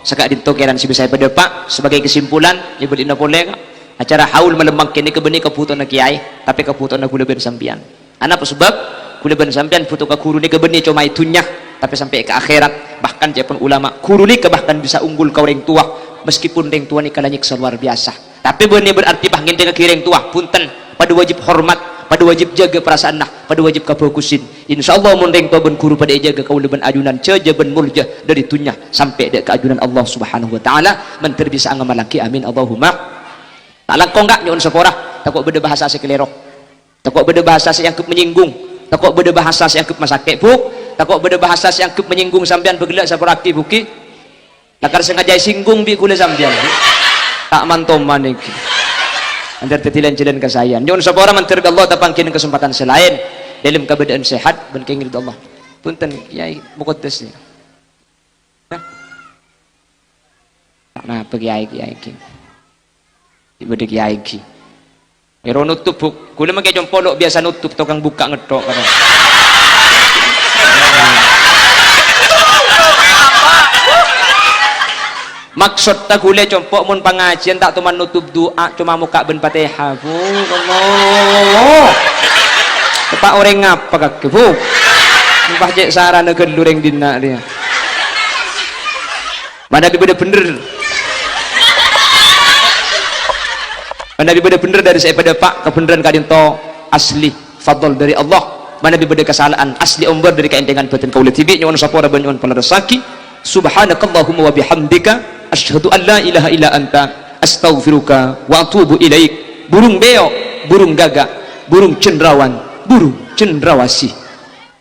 saka'dinto kèran sè bisa èpadâpa'. Sebagai kesimpulan, èbâlina polè, Ka'. Acara haul malem mangkèn nèka bânnè kabhutowanna kèyaè, tapè kabhutowanna ghulâ bân sampèyan. Anapa sabâb? Ghulâ bân sampèyan bhuto ka ghuru nèka bânnè coma è dhunnya, tapè sampè' ka akhèrat. Bahkan ca'èpon ulama, ghuru nèka bahkan bisa unggul ka orèng towa, meskipun rèng towa nèka la nyèksa luar biasa. Tapè bânnè berarti pas ngèndhingngaghi rèng towa, bhunten, padâ wajib hormat. Padâ wajib jâgâ parasaanna, padâ wajib kabhâghusân. Insyaallah, mon rèng towa bân ghuru padâ èjâgâ kaulâ bân ajunan jâjâ bân molja dâri dhunnya sampè' dâ' ka ajunan Allah Subhanahu wa Ta'ala, mandhâr bisa ngamallaghi. Amin, Allahumma. Ta' langkong, Ka', nyo'on sapora, tako' bâdâ bahasa sè kalèro. Tako' bâdâ bahasa sè èangghep menyinggung. Tako' bâdâ bahasa sè èangghep masakè', Bu'. Tako' bâdâ bahasa sè èangghep menyinggung sampèyan, bâ' ghellâ' sapora'aghi, Bu', ghi. Lakar sengaja èsinggung bi' ghulâ sampèyan. Ta' mantoman ènggi. Mandhâr dhâddhi lan-jhâlân kasaèyan. Nyo'on sapora mandhâr bi' Allah tapangghi neng kasempadhân sè laèn. Dâlem kabâdâ'ân sehat bân kèngèng ridho Allah. Bhunten, Kèyaè Muqaddas, ya. Hah? Ta' napa Kèyaè, Kèyaè ghi. Ghi' bâdâ Kèyaè ghi. Èro notop, Bu'. Ghulâ mangkè compo' lo' biyasa notop, tokang bukka' ngetthok, kadhâng. Maksodda ghulâ compo' mon pangajiân ta' toman notop du'a, coma mokka' bân Fatihah, Bu'. Allah. Tepa' orèng ngapa kakè, Bu'? Empa' cè' sarana ghâllu rèng dinna' rèya. Manabi bâdâ bhendher. Manabi bâdâ bhendher dâri sè èpadâpa', kabhendherrân ka'dinto asli fadl dâri Allah. Manabi bâdâ kasala'an, asli ombâr dâri kaèntengan bâdân kaulâ dhibi'. Nyo'on sapora bân nyo'on palerressaghi. Subhanakallahumma wa bihamdika, asyhadu an la ilaha illa anta, astaghfiruka wa atubu ilaik. Burung beo, burung gaga, burung cendrawan, burung cendrawasih.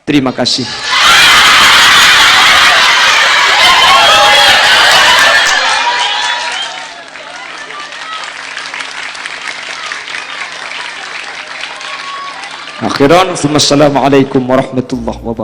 Terima kasih. Akhiran, tsumma assalamualaikum warahmatullahi wabarakatuh.